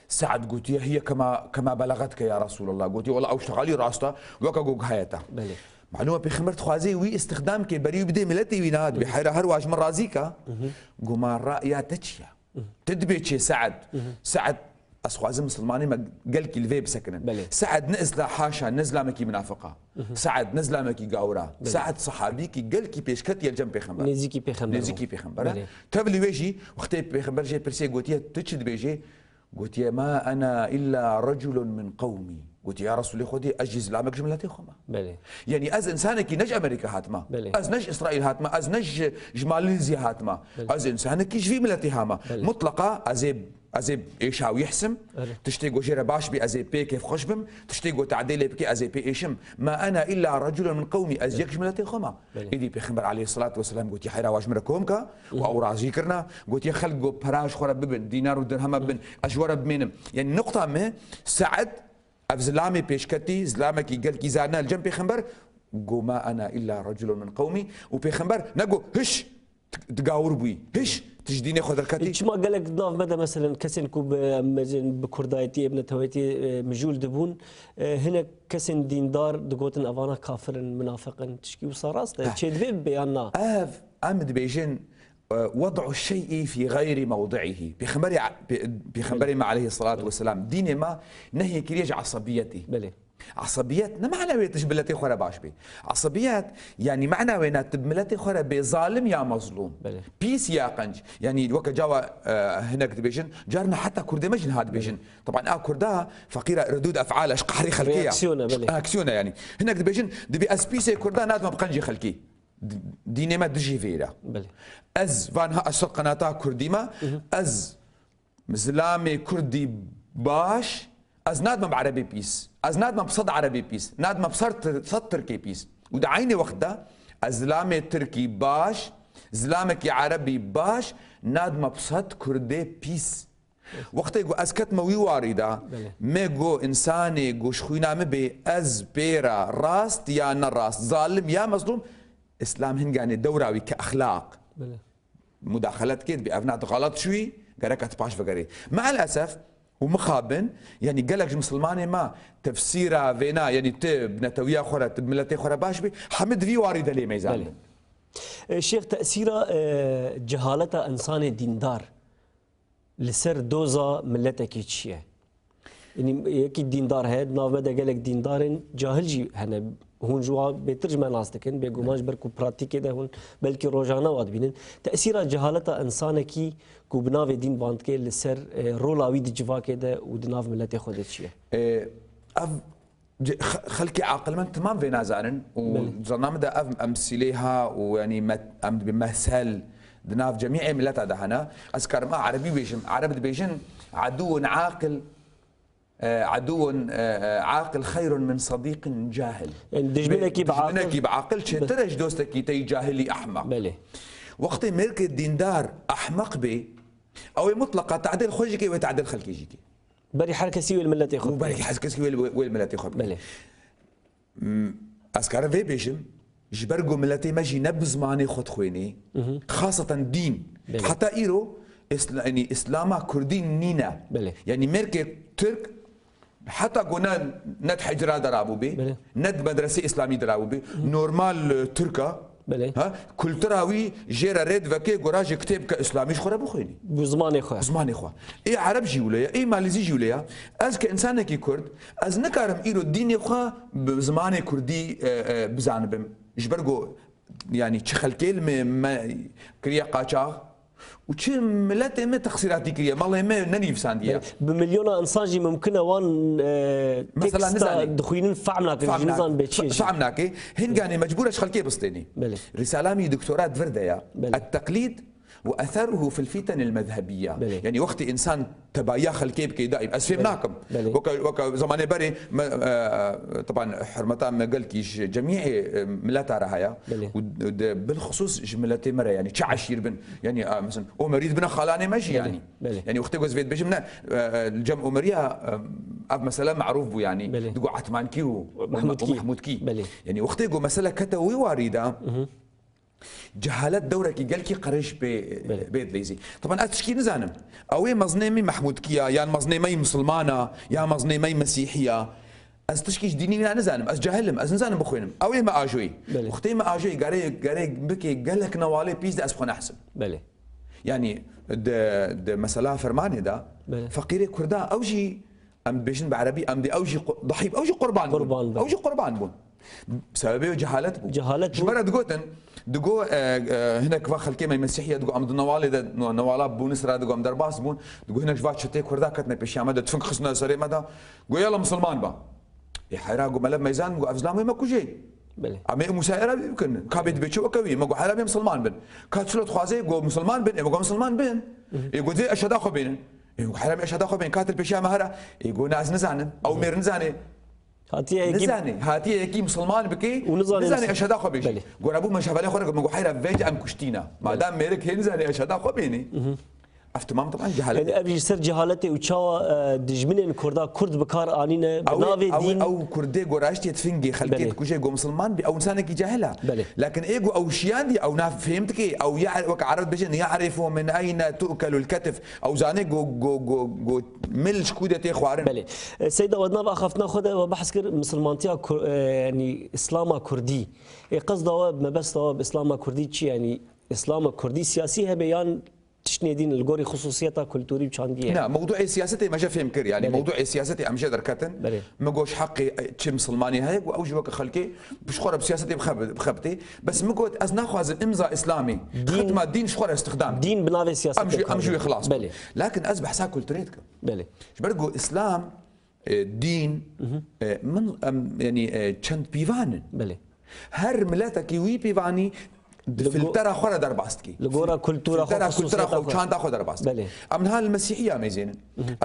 Se'd gotiye, "Hiye kema, kema belegetke ya Resulallah." Gotiye, "Wela ew ştexalî rast e, weke ku gihaye te." Belê. Malûm e pêxember dixwaze wî îstixdam ke, berî wî bidê miletê wî, na, dibê heyra her wa ji min razî ke. Goma ra'ya te çi ye? Tu dibê çê Se'd? Se'd, ez xwazim misilmanê me gelkî li vê bisekinin. Belê. Se'd ne isla-, haşa, ne zilamekî minafiq e. Se'd ne zilamekî gawir e. Belê. Se'd sehabîkî gelkî pêşketî ye li cem pêxember. Nêzîkî pêxember e. Nêzîkî pêxember e. Belê. Tevlî wê jî, wextê pêxember jê pirsiye, gotiye, "Tu çi dibêjê?" Gotiye, "Ma ena illa reculun min qewmî." Gotiye, "Ya Resulê Xwedê, ez jî zilamek ji miletê xwe me." Belê. Yanî ez insanekî ne ji Amerîka hatime. Belê. Ez ne ji Îsraîl hatime. Ez ne ji, ji Malîzya hatime. Belê. Ez insanekî ji vî miletê hame. Belê. Mutleqa ez ê, ez ê êşa wî hisim. Belê. Tiştê ku jê re baş bî, ez ê pê kêfxweş bim. Tiştê ku te'dê lê bike, ez ê pê êşim. "Ma ena illa reculun min qewmî." Ez Belê. Yek ji miletê xwe me. Belê. Êdî Pêxember aleyhisselatu vesselam gotiye, "Heyra wa ji min re kom ke." Û ew razî kirina. Gotiye, "Xelk ku pera ji xwe re bibin, dînar û dirhema bibin, ez ji we re bimênim." Yanî nuqta me, Se'd, ev zilamê pêşketî, zilamekî gelkî zana li cem pêxember, go, "Ma ena illa reculun min qewmî." Û pêxember ne go, "Hiş, tu, tu gawir bûyî, hiş, tu ji dînê xwe derketî." Çima gelek di nav me de, meselen, kesên ku bi, em bêjin, bi kurdayetiyê, bi neteweyetiyê, e, mijûl dibûn, e, hinek kesên dîndar digotin, "Evana kafir in, minafiq in." Tişkî wisa rast e? Heh. Çêdivê bibe yan na? Ev, em dibêjin, e, "Wed'u şey'i fî gayri mewdi'ihi." Pêxemberê, pê-, Pêxemberê me aleyhisselatu vesselam, dînê me nehyê kiriye ji esebiyetê. Belê. Esebiyet ne mana wê tu ji miletê xwe re baş bê. Esebiyet, yanî mana wê ne tu bi miletê xwe re bê zalim ya mezlûm. Belê. Pîs ya qenc. Yanî weke cawa, e, hinek dibêjin, carna heta kurdê me jî niha dibêjin. Belê. Teban a kurda feqîra redûd ef'al e, ji qehrê xelkê ya. Reaksiyona, belê. Aksiyona yanî. Hinek dibêjin, dibê ez pîsê kurda nadime bi qencê xelkê. D-, dînê me dijî vê re. Belê. Ez van ha ez ser qenata kurdî me, ez zilamê kurdî baş, ez nadime bi erebê pîs. Ez nadime bi sed erebê pîs. Nadime bi ser tir-, sed tirkê pîs. Û di eynê wext de ez zilamê tirkî baş, zilamekî erebî baş, nadime bi sed kurdê pîs. Wextê ku ez ketme wî warî de, Belê. Me got, însanê ku ji xwîna min bê, ez pê re rast ya ne rast, zalim ya mezlûm, Îslam hinganê dewra wî ke exlaq Belê. Mudaxelet kê dibê, ev na tu xelet çûyî, gerek ez paş vegerê. Me'el esef û mixabin, yanî gelek ji misilmanê me tefsîra vêna, yanî tu bi netewiya xwe re, tu bi miletê xwe re baş bî, hemî di vî warî de lê meyzan Belê. bin. E, Şêx, tesîra, e, cehaleta însanê dîndar li ser doza miletekî çi ye? Yanî yekî dîndar heye, di nav me de gelek dîndarên cahil jî hene. Hûn ji wan bêtir ji me nas dikin. Bêguman ji ber ku pratîkê de hûn belkî rojane wa dibînin. Tesîra cehaleta însanekî ku bi navê dîn van dike li ser, e, rola wî di civakê de û di nav miletê xwe de çi ye? E, ev Ce-, xe-, xelkê aqilmend timam vê nazanin û Belê. Zana min de ev emsîlê ha û, yanî, me-, em dibê mesel di nav cemîê mileta de hene. Ez karim a erebî bêjim. Ereb dibêjin, "Edûwun aqil, e, edûwun, e, e, aqil xeyrun min sedîqin cahil." Yanî dijminekî Bê-, bi aqil. Dijminekî bi aqil çêtir e ji dostekî te yî cahilî ehmeq. Belê. Wextê mêrkê dîndar ehmeq bê, ew ê mutleqa tadil xwe jî ke wê tadil xelkê jî ke. Berî her kesî wê li miletê xwe Û berî bikê. Her kesî wê li, wê li miletê xwe bikê. Belê. M, ez karim vê bêjim, ji ber ku miletê me jî ne bi zimanê xwe dixwênê, Mhm. xaseten dîn. Belê. Heta îro, Îsla-, yanî Îslama Kurdî nîne. Belê. Yanî mêrkê Tirk, heta ku ne, ne di hicra de rabûbê, Belê. Ne di medresê Îslamî de rabûbê, Mhm. Normal, e, Tirk e, Belê. Ha? Kultura wî jê re rê diveke gora ji kitêbke îslamî ji xwe re bixwînî. Bi zimanê xwe. Zimanê xwe. Ê ereb jî wile ye, ê malîzî jî wile ye. Ez ke însanekî kurd, ez nikarim îro dînê xwe bi zimanê kurdî, e, e, bizanibim. Ji ber ku, yanî çi xelkê li me, me kiriye qaçax, û çi miletê me texsîratî kiriye, malê me nenivîsandiye. Bi milyona insan jî mumkin e wan e, Mesela teksta nizanî. Dixwînin fehm nakin, jî nizan bê çi ye jî. Fehm nake. Hinganê mecbûr e ji xelkê bistênî. Belê. Risala min doktora di vir de ya. Belê. At-teqlîd ve eseruhu fil fiten el-mezhebiyye. Belê. Yani wextê insan tebayiya xelkê bike daîm. Ez fêm nakim. Belê. Weke, weke zamanê berê me, e, taban hurmeta me gelkî ji cemîê, e, mileta re heye. Belê. Û de, bilxusûs ji miletê me re yani çi eşîr bin. Yani, e, mesela Omerî dibine xalanê me jî yani. Belê. Yani wextê ku ez vê dibêjim ne, e, e, li cem Omeriya, e, ev mesele merûf bû yani. Belê. Digo Etmankî û, û Mehmudkî. Mehmudkî. Belê. Yani wextê ku mesele kete wî warî de, cehalet dewrekî gelkî qerêj bê, Belê. bê dileyzî. Taban ez tişkî nizanim. Ew ê mezinê min Mehmudkî ya, yan mezinê me yî misilmana, ya mezinê me yî mesîhî ya. Ez tişkî ji dînî wîna nizanim. Ez cahil im. Ez nizanim bixwînim. Ew ê me ajoyî. Belê. Wextê me ajoyî garê, garê bike gelek newalê pîs de ez xwe nehsim. Belê. Yani di, di mesela fermanê de Belê. feqîrê Kurda ew jî em dibêjin bi erebî em dê ew jî qu- dahî ew jî qurban bûn. Qurban bûn. Ew jî qurban bûn. Sebebê wê cehalet bû. Cehalet Ji bû. me re digotin, digo, e, e, hinek va xelkê me Mesîhiye digo em di newalê de, no- newala Bûnis re digo em derbas bûn. Digo hinek ji va çetê Kurda ketine pêşiya me de tufing xistine serê me de. Go yala misilman ba. Ê heyra go melev meyzan go ev zilam wê me kujê. Belê. Em ê musayera bikin. Ka bê dibê çi weke wî. Me go heyra bê misilman bin. Ka çilo dixwazê go misilman bin. Ê me go misilman bin. Ê go dê eşheda xwe bênin. Ê go heyra bê eşheda xwe bênin. Ka til pêşiya me here. Ê go ne ez nizanim. Ew mêr nizanê. Hatiye yekî Nizanê. Hatiye yekî misilman bikê. Û nizanê Nizanê mis- eşheda xwe bêjî. Belê. Gora bû me ji hevalê xwe re me go heyra vêc em kuştîna. Madem mêrik hê nizanê eşheda xwe bênî. Ev temam temam cehalet. Yani ev jî ser cehaletê û çawa e, dijminên Kurda Kurd bi kar anîne, bi Ew navê ew dîn. Ew Kurdê go raştiyê difingê xelkê Belê. dikuje go misilman bî, ew insanekî cehil e. Belê. Lakin ê go ew şiyandî, ew nav fêm dike, ew ya weke Ereb dibêjin, "Ya'rifu min eyne tu'kelul ketif." Ew zanê go, go, go, go mil ji ku de tê xwarin. Belê. E, Seyda, we di nav axaftina xwe de we behs kir misilmantiya Kur- e, yani Îslama Kurdî. Ê qesda we, mebesta we bi Îslama Kurdî çi yani? Îslama Kurdî siyasî hebe yan tiştê din li gorî xisûsiyeta kulturî û çandî ye? Na, mewduê siyasetê me jî fêm kir. Yani Belê. mewduê siyasetê em jî derketin. Belê. Me got ji heqê çi misilmanê heye, ku ew jî weke xelkê bi ji xwe re bi siyasetê bixeb- bixebitê. Bes me got ez naxwazim imza Îslamê, Dîn- xitma dîn ji xwe re istixdam. Dîn bi navê siyasetê Em jî, kar em jî wê dike. xilas. Belê. Lakin ez behsa kulturê dikim. Belê. Ji ber ku Îslam, e, dîn, e, min, em, yani, e, çend pîvan in. Belê. Her miletekî wî pîvanî di Li go- filtera xwe re derbas dikî. Li gora kultura xwe, Filtera kultura xisûsiyeta xwe û xwe. Çanda xwe derbas dikî. Belê. Em niha li Mesîhiya mêzênin.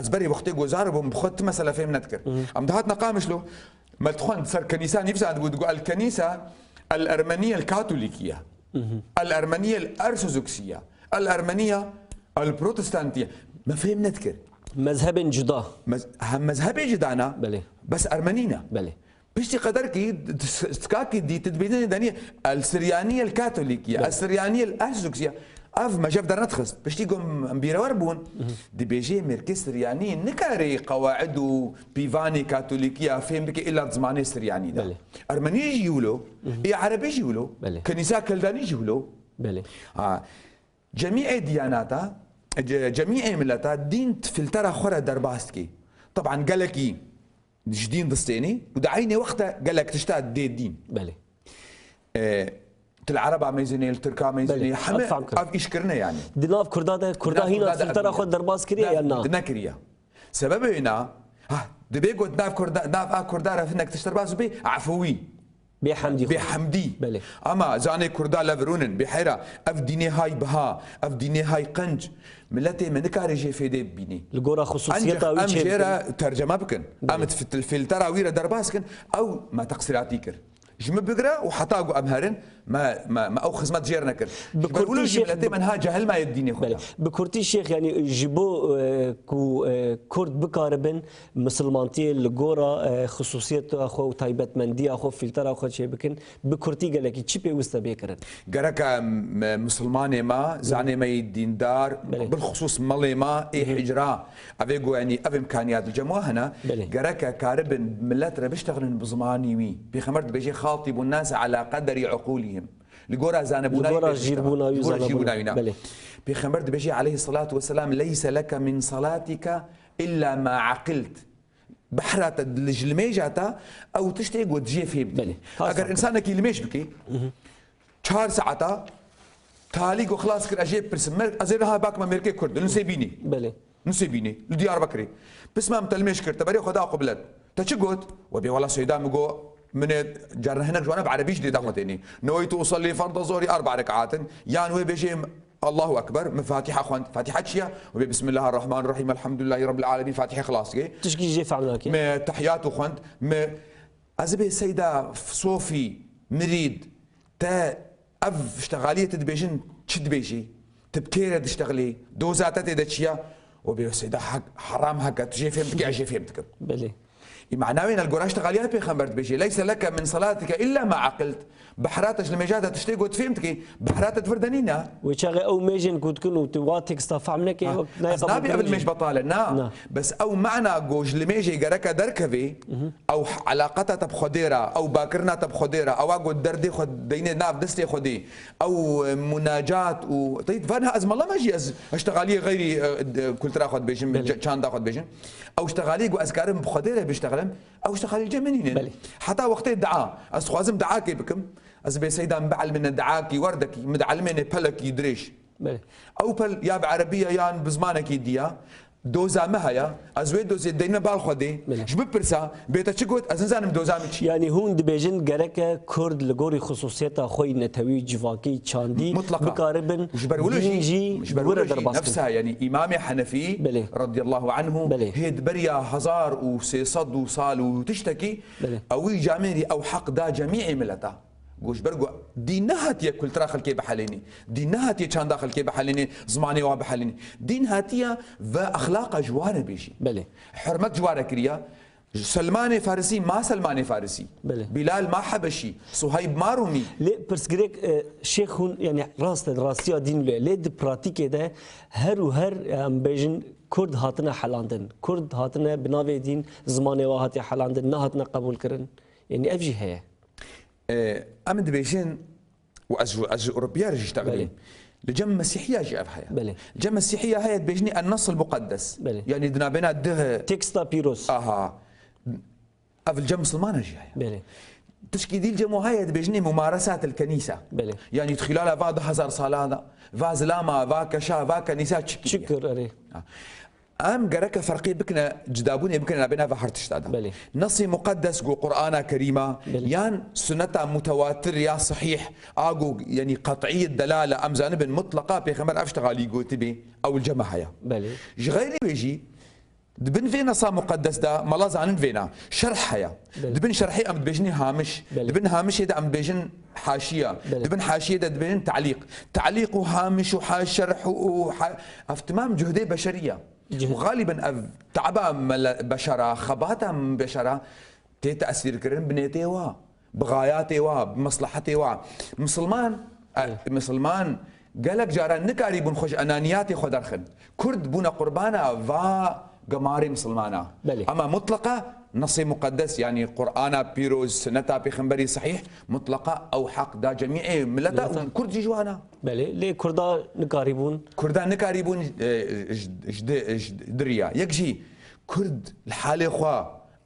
Ez berê wextê gozar bûm, bi xwe ti mesele fêm nedikir. Em dihatina Qamişlo, me dixwend ser kenîsa nivîsandibû, digot el kenîsa el ermeniye el katolîkiye. El ermeniye el ersozoksiye. El ermeniye el protestantiye. Me fêm nedikir. Mezhebên cuda. Mez- hem mezhebê cuda na, Belê. bes ermenî ne. Belê. Piştî qederkî dîtî dibêjin danî el Siryanî el Katolîkî ye, el Siryanî el Ersozoksî ye. Ev me jev dernedixist. Piştî ku em bîrewer bûn, dibêjê mêrkê Siryanî nikarê qewaid û pîvanê Katolîkî ya fêm bike îlla di zimanê Siryanî de. Belê. Ermenî jî wilo, ê Erebî jî wilo, Belê. Kenîsa Keldanî jî wilo. Belê. Ha, cemîê diyanata, ce- cemîê mileta dîn di filtera xwe re derbas dike. Teban gelekî ji dîn distênî û di eynê wexta gelek tişta dê dîn. Belê. E, tu li Ereba meyzênê, li Tirka meyzênê, Belê. heme Ev fam kirin. Ev îş kirine yani. Di nav Kurda de, Kurda Nav hîna Kurda de filtera ev xwe derbas kiriye nav- yan na? Di nekiriye. Sebebê wê na, ha, dibê got nav Kurda, nav a Kurda re hinek tişt derbas bê, efûwî. Bê hemdî xwe. Bê hemdî. Belê. Ama zanê Kurda levirûnin, bê heyra, ev dînê hay biha, ev dînê hay qenc. Miletê me nikarê jê fêdê bibînî. Li gora Ancak xisûsiyeta wî em çê jê bikin. re terceme bikin. Em di fil- filtera wî re derbas kin, ew me teqsîratî kir. Ji min bigire û heta ku em herin, me, me, me ew xizmet jê re nekir. Bi Ji ber wilo kurtî jî şêx miletê me niha cehil maye dînê xwe Belê. de. Bi kurtî şêx, yani ji bo e, ku e, Kurd bikaribin misilmantiyê li gora e, xisûsiyeta xwe û taybetmendiya xwe, filtera xwe çêbikin, bi kurtî gelekî çi pêwist e bê kirin? Gereke m- misilmanê me, zanê me yî dîndar, Belê. bilxisûs melê me ê hicra, ev ê ku, yanî, ev îmkaniyat li cem we hene, Belê. gereke karibin millet re biştexilin bi zimanî wî. Pêxember dibêje, "Xatibun nase ala qederi uqulihim." Li gora zanebûna Li gora wî bêjin jîrbûna wî, Li gora zanebûna. jîrbûna wî ne. Belê. Pêxember dibêje aleyhissalatu vesselam, "Leyse leke min salatika illa ma aqilt." Behra te li ji limêja te ew tiştê ku dijê fêm dike. Belê. Has Eger hakir. Însanekî limêj bike, çar saeta Talî ku xilas kir, ez jê pirsim. Mer-, ez ê niha bakime mêrkê Kurd, li Nusêbînê. Belê. Nusêbînê, li Diyarbekirê. Pirsma min telmêş kir, te berê xwe da qiblet. Te çi got? We bê wela Seyda min got, min ê carna hinek ji wana bi erebî jî dê da xwe tênê. Neweytu usalli ferda zori arba rekatin. Yan wê bêjê Allahu Ekber, min Fatiha xwend. Fatiha çi ya? Wê bê Bismillahirrahmanirrahim, Elhamdülillahi Rabbil Alemin, Fatiha xilas dike. Tişkî jê fehm nake. Me tehiyatu xwend, me ez bê Seyda Sofî, Mirîd, te ev ştexaliyê tu dibêjin, çi dibêjî? Tu bi kê re diştexilî? Doza te tê de çi ya? O bê Seyda hek, heram heke, tu jê fêm dikî, ez jê fêm dikim. Belê. Î mana wê ne li gora ştexaliya pêxember dibêjê, "Leyse leke min salatike illa ma aqilt." Behra te ji limêja de tiştê got fêm dikî, behra te di vir de nîne. Wê çaxê ew mêjên ku dikin û tu wa teksta fehm neke, Ha, wek nayê ez qebûl nabî ev kirin jî. Limêj betal e, na. Na. Bes ew mana ku ji limêjê gereke derkevê, ew elaqeta te bi Xwedê re, ew bakirina te bi Xwedê re, ewa ku derdê xwe deyne nav destê Xwedê, ew, e, munacat û, teyt, van ha ez mala me jî ez, ez ştexaliyê xeyrî, e, de, kultura xwe dibêjim, Belê. ce-, çanda xwe dibêjim. Ew ştexaliyê ku ez karim bi Xwedê re biştexelim, ew ştexalî cem min nînin. Belê. Heta wextê dua, ez dixwazim duakê bikim, ez bê Seyda min bielmine duakî werdekî, min dielmêne pelekî dirêj. Belê. Ew pel ya bi erebî ye yan bi zimanekî diya, doza me heye, ez wê dozê deyme bal Xwedê, Belê. Ji bipirsa, bê te çi got, ez nizanim doza min çi. Yanî hûn dibêjin gereke Kurd li gorî xisûsiyeta xwe yî netewî, civakî, çandî Mutlaka. bikaribin Ji ber wilo dîn jî, jî ji ber wilo wira jî derbas kin. Nefsa, yanî Îmamê Henefî Belê. radiyallahu anhu Belê. hê di beriya hezar û sê sed û sal û tiştekî, Belê. ewî camêrî ew heq da cemîê mileta. Got ji ber ku dîn nehatiye kultura xelkê bihelênî. Dîn nehatiye çanda xelkê bihelênî, zimanê wan bihelênî. Dîn hatiye ve exlaqa ji wan re bêjî. Belê. Hurmet ji wan re kiriye. Selmanê Farisî ma Selmanê Farisî. Belê. Bilal ma Hebeşî. Suheyb ma Rûmî. Lê pirsgirêk, e, şêx hûn, yanî rast e, rastiya dîn lê. Lê di pratîkê de her û her, em bêjin, Kurd hatine helandin. Kurd hatine bi navê dîn, zimanê wa hatiye helandin, nehatine qebûl kirin. Yanî ev jî heye. E, em dibêjin, û ez, ez ji Ewropiya re jî ştexilîm. Belê. Li cem Mesîhiya jî ev heye. Belê. Li cem Mesîhiya heye dibêjinî en-Nas el-Muqeddes. Belê. Yanî di navbêna dih. Teksta pîroz. Aha. Ev li cem Misilmana jî heye. Belê. Tişkî dî li cem wan heye dibêjinî mumaresat el-Kenîsa. Belê. Yanî di xilala va du hezar sala de, va zilama, va keşa, va kenîsa çi kiriye? Çi kir, erê. Ha. Em gereke ferqê bikine, cidabûnê bikine nabêna ve her tişta de. Belê. Nesê muqeddes ku Qur'ana Kerîma Belê. yan suneta mutewatir ya sahîh, a ku, yanî qet'î delale, em zanibin mutleqa Pêxember ev ştexalî gotibê, ew li cem me heye. Belê. Ji xeyrî wê jî, di bin vê nesa muqeddes de, mala zanin vêna, şerh heye. Belê. Di bin şerhê em dibêjinê hamiş. Belê. Di bin hamişê de em dibêjin haşiya. Belê. Di bin haşiyê de dibêjin te'lîq. Te'lîq û hamiş û ha-, şerh û ha-, ev timam cuhdê beşerî ye. Cih- Û xalîben ev te'ba mele-, beşera, xebata beşera tê tesîrkirin binêtê wa, bi xayatê wa, bi meslehetê wa. Misilman, e, Hı. misilman gelek caran nikarîbûn xwe ji enaniyatê xwe derxin. Kurd bûne qurbana va gemarê misilmana. Belê. Ema mutleqa nesê muqeddes, yanî Qur'ana pîroz, sunneta pêxemberî sahîh, mutleqa ew heq da cemîê mileta Mileta. û Kurd jî ji wana. Belê, lê Kurda nikarîbûn. Kurda nikarîbûn, e, ji, ji, ji, ji diriya. Yek jî Kurd li halê xwe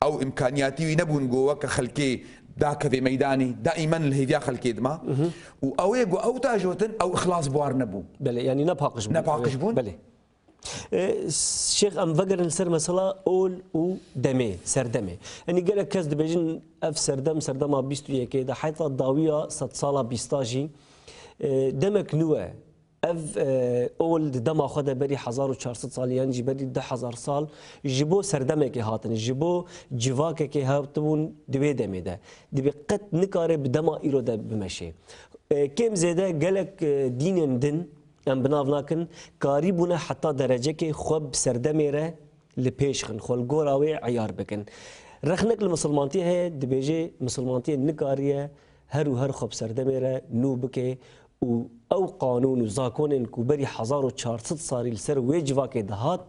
ew îmkaniyatî wî nebûn ku weke xelkê dakeve meydanê, daîmen li hêviya xelkê dima. Mhm. Û ew ê ku ew tajotin, ew îxlas bi war nebû. Belê, yanî ne paqij bûn. Ne paqij bûn. Belê. E, Şêx, em vegerin ser mesela ol û demê, serdemê. Yanî gelek kes dibêjin ev serdem, serdema bîst û yekê de, heta dawiya sedsala bîsta jî, e, demek nû e. Ev, e, ol di dema xwe de berî hezar û çar sed salî, yan jî berî du hezar sal ji bo serdemekê hatin, ji bo civakekê hatibûn di wê demê de. Dibê qet nikare bi dema îro de bimeşe. E, kêm zêde gelek, e, dînên din, em bi nav nakin, karîbûne heta derecekê xwe bi serdemê re li pêş xin, xwe li gora wê eyar bikin. Rexnek li misilmantiyê heye, dibêje misilmantiyê nikariye her û her xwe bi serdemê re nû bike û ew qanûn û zakonên ku berî hezar û çar sed salî li ser wê civakê dihat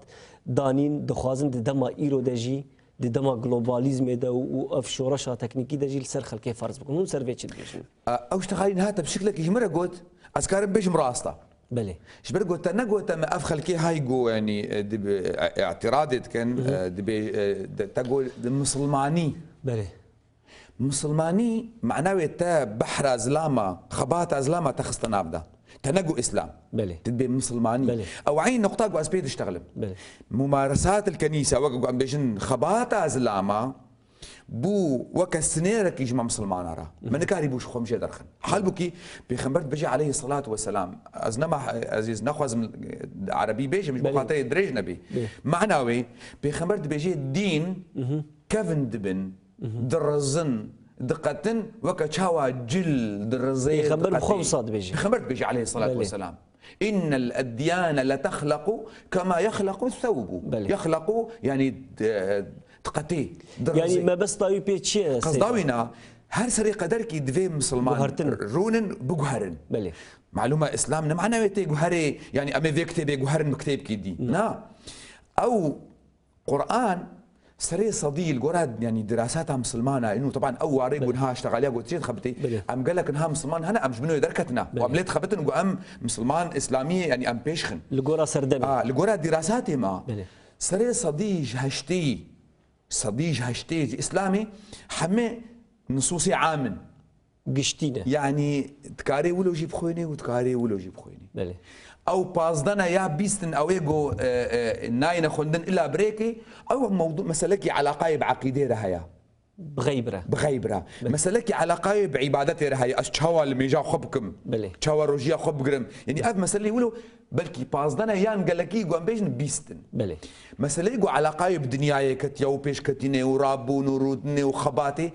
danîn, dixwazin di dema îro de jî, di dema globalîzmê de û, û ev şoreşa teknîkî de jî li ser xelkê ferz bikin. Hûn ser vê çi dibêjin? Ew ji te xalî niha te bi şiklekî ji min re got, ez karim bêjim rast e. Belê. Ji ber ku te negote me ev xelkê hay ku, yanî, e, di, e, îtiradê dikin, Hı hı. e, dibê, e, de, te got misilmanî. Belê. Misilmanî mana wê te behra zilama, xebata zilama te xiste nav de. Te ne got Îslam. Belê. Tu dibê misilmanî. Belê. Ew eyn noqta ku ez pê diştexlim. Belê. Mumaresat el kenîse, wek ku em bêjin xebata zilama, bû weke sinêrekî ji me misilmana re. Hı hı. Me nikarîbû ji xwe jê derxin. Halbûkî Pêxember dibêje aleyhisselatu vesselam, ez nema, ez ê nexwazim erebî bêjim, ji bo Belê. Xatirê dirêj nebê. Belê. Mana wê, Pêxember dibêje dîn Hı hı. kevin dibin, Hı hı. dirizin, diqetin, weke çawa cil dirizê, Pêxember bi xwe diqetê. Wisa dibêje. Pêxember dibêje aleyhisselatu Belê. Vesselam. Innel edyane letexlequ kema yexlequ thewbu. Belê. Yexlequ, yani, e, diqetê, dirizê. Yani mebesta wî pê çi ye? Qesda wî na, her serê qederkî divê misilman Guhertin. Rûnin, biguherin. Belê. Malûm e, Îslam ne mana wê tê guherê, yani em ê vê kitêbê guherin bi kitêbkî dî. Na. Na. Ew Quran serê sedî li gora, yani, dirasata misilmana, inu, teban ew warê Belê. Ku niha ştexaliya ku tê dixebitê, Belê. Em gelek niha misilman hene, em ji bin wê derketina. Û em Belê. Lê dixebitin ku em misilman, îslamiyê, yani, em pêş xin. Li gora serdemê. A, li gora dirasatê me, Belê. Serê sedî ji heştê, sedî ji heştê ji Îslamê heme nusûsê am in. Giştî ne. Yani, dikarê wilo jî bixwênê û dikarê wilo jî bixwênê. Belê. Ew pazdeh ne ya bîst in, ew ê go, e, e, nayêne xwendin ila birêkê, ew mewdu-, meselekî eleqayê bi eqîdê re heye. Bi xeyb re. Bi xeyb re. Belê. Meselekî eleqayê bi îbadetê re heye. Ez çawa li mêja xwe bikim? Belê. Çawa rojiya xwe bigirim? Yani, Belê. Ev meseleyê wilo belkî pazdeh ne yan gelekî ku em bêjin bîst in. Belê. Meseleyê ku eleqayê bi dinyayê ketiye û pêşketînê û rabûn û rûdinê û xebatê,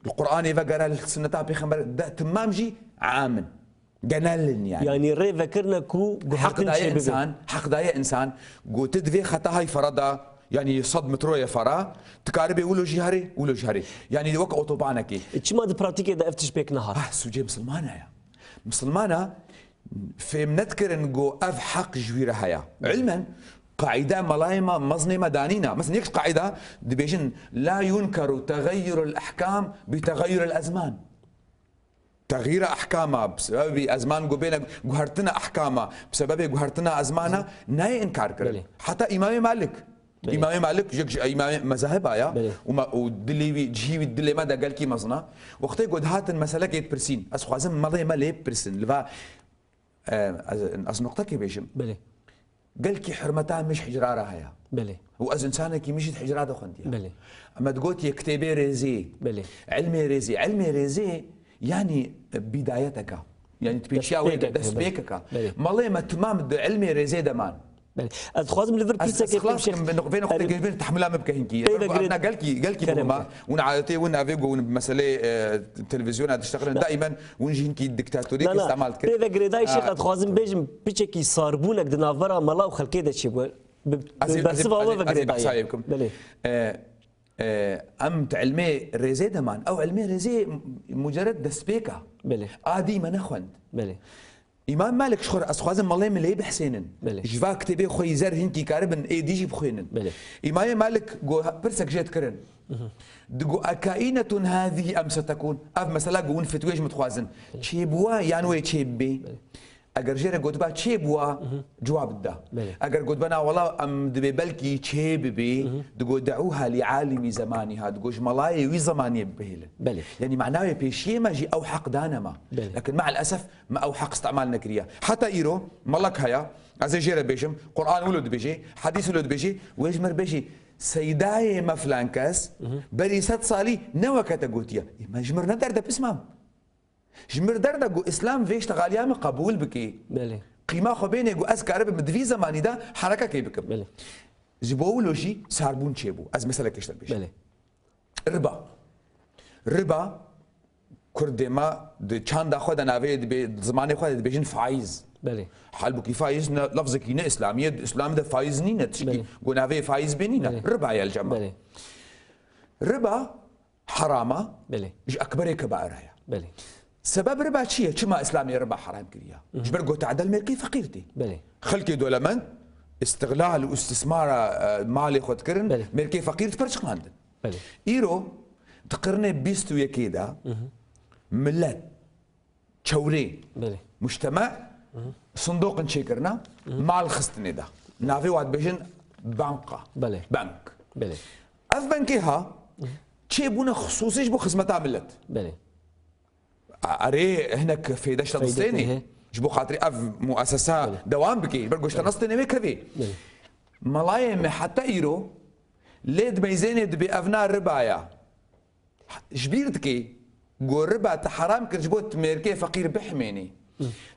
Li Qur'anê vegere, li sunneta Pêxember de, timam jî am in. Genel in yani. Yani rê vekirine ku Heq guhertin daye çêbibe. Insan, heq daye insan, ku tu divê xeta hay fera da, yani sed metroye fera, tu karibê wilo jî herê, wilo jî herê. Yani wek otobanekê. E, çima di pratîkê de ev tişt pêk nehat? Ah, sûcê misilmana ya. Misilmana fêm nedikirin ku ev heq ji wî re heye. Hı. İlmen, qaîde melayê me, mezinê me danîna. Mesela yek ji qaîda dibêjin, "La yunkeru tegayyurul ahkam bi tegayyuril ezman." Texyîra ehkama bi sebebê ezman ku bêne guhertina ehkama, bi sebebê guhertina ezmana nayê inkar kirin. Belê. Heta Îmamê Malik. Belê. Îmamê Malik, yek ji îmamê mezaheba ya. Belê. Û me, û dilê wî, cihî wî dilê me de gelkî mezin a. Wextê ku dihatin meselekê dipirsîn, ez xwazim melê me lê bipirsin. Li va, e, ez, ez noqtekê bêjim. Belê. Gelkî hurmeta min ji hicra re heye. Belê. Û ez insanekî min jî di hicra de xwendiye. Belê. Em me digotiye kitêbê rêzê, Belê. Ilmê rêzê. Ilmê rêzê, yani, e, bidayeteka. Yani, tu pêşiya wê de Destpêkek, destpêkeka. Belê. Melê me timam di ilmê rêzê de man. Belê. Ez dixwazim li vir Ez, ez pirsekê xlas bêjim. Kim, vê noq-, vê noqtê Erê. Gel-, bê, tahmila min bike hinkî. Peyve Erê, girê-, evna gelkî, gelkî kerem muhim a. Ke. Hûn adetê hûn evê go hûn bi meselê, e, televizyona diştexilin. Na. Daîmen hûn jî hinkî diktatoriyek Na, na. Îstemal dikin. Peyve girêdayî şêx, A. ez dixwazim bêjim, piçekî sarbûnek di navbera mela û xelkê de çêbû. Bi, Ez ê, bi ez ê, bersiva ez we ê, ez ê vegirêdaye. behsa wê bikim. Belê. E, e, em di ilmê rêzê de man. Ew ilmê rêzê mucerred destpêk a. Belê. Adî me nexwend. Belê. Îmam Malik ji xwe re, ez dixwazim melê min lê bihsênin. Belê. Ji va kitêbê xwe yî zer hinkî karibin êdî jî bixwînin. Belê. Îmamê Malik go pirsek jê dikirin. Mhm. Digo, "Ekaînetun hâzî em setekûn?" Ev mesela go hûn fetwê ji min dixwazin. Belê. Çêbûwa yan wê çêbibê? Belê. Eger jê re gotiba çêbûwa, Mhm. cewab dida. Belê. Eger gotiba na wela em dibê belkî çêbibê, Mhm. digo, "Deûha li alîmî zemanîha", digo, "Ji melayê wî zemaniyê bibihêlin." Belê. Yanî manayê pêşiyê me jî ew heq dane me. Belê. Lakin me'el esef, me ew heq îstemal nekiriye. Heta îro melek heye, ez ê jê re bêjim, Quran wilo dibêje, hedîs wilo dibêje, wê ji me re bêjê, Seydayê me filan kes, Mhm. berî sed salî ne weke te gotiye. Ê, me ji me re ne derde pismam. Ji me re derde ku Îslam vê ştexaliya me qebûl bike. Belê. Qîma xwe bêne ku ez karibim di vî zemanî de herekekê bikim. Belê. Ji bo wilo jî sarbûn çêbû. Ez meselekê ji te bêjim. Belê. Riba. Riba, Kurdê me di çanda xwe de navê dibê, di zimanê xwe de dibêjin faîz. Belê. Halbûkî faîz ne, lafzekî ne îslamî ye, di îslamê de faîz nîne, tişkî Belê. Ku navê faîz bê nîne. Belê. Riba ye li cem me. Belê. Riba heram e, Belê. Ji ekberê kebaira ye. Belê. Sebeb riba çi ye? Çima îslamê riba heram kiriye? Hı hı. Ji ber ku tedel mêrkê feqîr tê. Belê. Xelkê dewlemend îstiglal û îstismara, e, malê xwe dikirin, Belê. Mêrkê feqîr diperçiqandin. Belê. Îro di qirnê bîst û yekê de Hı hı. Milet, çewrê, Belê. Mujteme, Hı hı. Sindoqin çêkirine, Hı hı. Mal xistinê de. Navê wa dibêjin banka. Belê. Bank. Belê. Ev bankê ha, Hı hı. Çêbûne xisûsî ji bo xizmeta milet. Belê. A-, erê hinek fêde ji te Feyde distênê. Tê, he. Ji bo xatirê ev muesesa dewam bike, ber goşte nas têne wê kevê. Belê. Melayê me heta îro lê di meyzênê dibê evna riba ya. Ji bîr dikê, go riba te heram kir ji bo tu mêrkê feqîr bihimênî.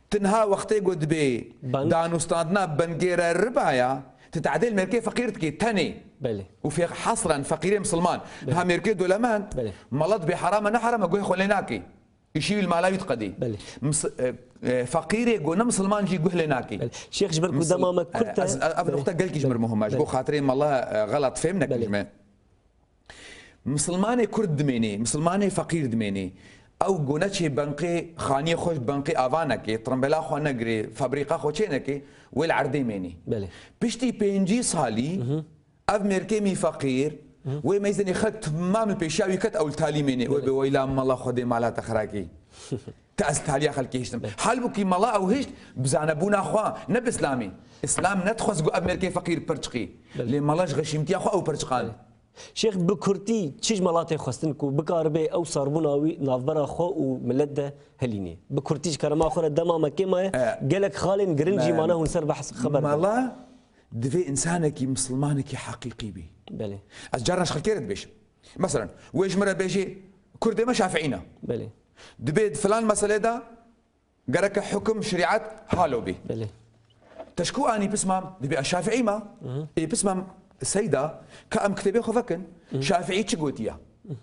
Tinha wextê go dibê Bank. danûstandina bengê re riba ya, tu tadêl mêrkê feqîr dikê tenê. Belê. Û fê hasren feqîrê misilman. Belê. Ha mêrkê dolemend, Belê. mala dibê herame ne herame guhê xwe lê nakê. Îşî wî li mala wî diqedî. Belê. Mis-, e, e, feqîrê go ne misilman jî guh lê nakê. Belê. Şêx, ji ber ku Misil-, dema me e, kurt e. ez, ev Belê. nuqte gelkî ji mir Belê. muhim e. Ji bo Belê. xatirê mala, e, xelat fêm nekin Belê. ji me. Misilmanê Kurd dimênê, misilmanê feqîr dimênê. Ew go neçê benqê xaniyê xwe, benqê ava nekê, trimbela xwe negirê, fabrîqa xwe çê nekê, wê li erdê mênê. Belê. Piştî pêncî salî, ev mêrkê mî feqîr, wê meyzênê xelk timam li pêşiya wî ket, ew li talî mênê. Wê Belê. bê weyla mala Xwedê mala te xirakî. Te ez taliya xelkê hiştim. Belê. Halbûkî mala ew hişt bi zanebûna xwe, ne bi Îslamî. Îslam nedixwest ku ev mêrkê feqîr pirçiqî. Belê. Lê mala ji xeşîmtiya xwe ew pirçiqan. Belê. Şêx, bi kurtî çi ji mala tê xwestin ku bikaribe ew sarbûna wî navbera xwe û milet de helînê? Bi kurtî ji kerema xwe re dema me kêm maye, E, gelek xalên girin jî me-, mane hûn ser behs xeber bidin. Mala divê însanekî misilmanekî heqîqî bî. Belê. Ez caran ji xelkê re dibêjim. Meselen, wê ji min re bêjê, Kurdê me Şafiî ne. Belê. Dibê di filan meselê de gereke hukum, şerîet halo bî. Belê. Te ji ku anî pismam, dibê ez Şafiî me. Ê pismam Seyda, ka em kitêbê xwe vekin. Şafiî çi gotiye?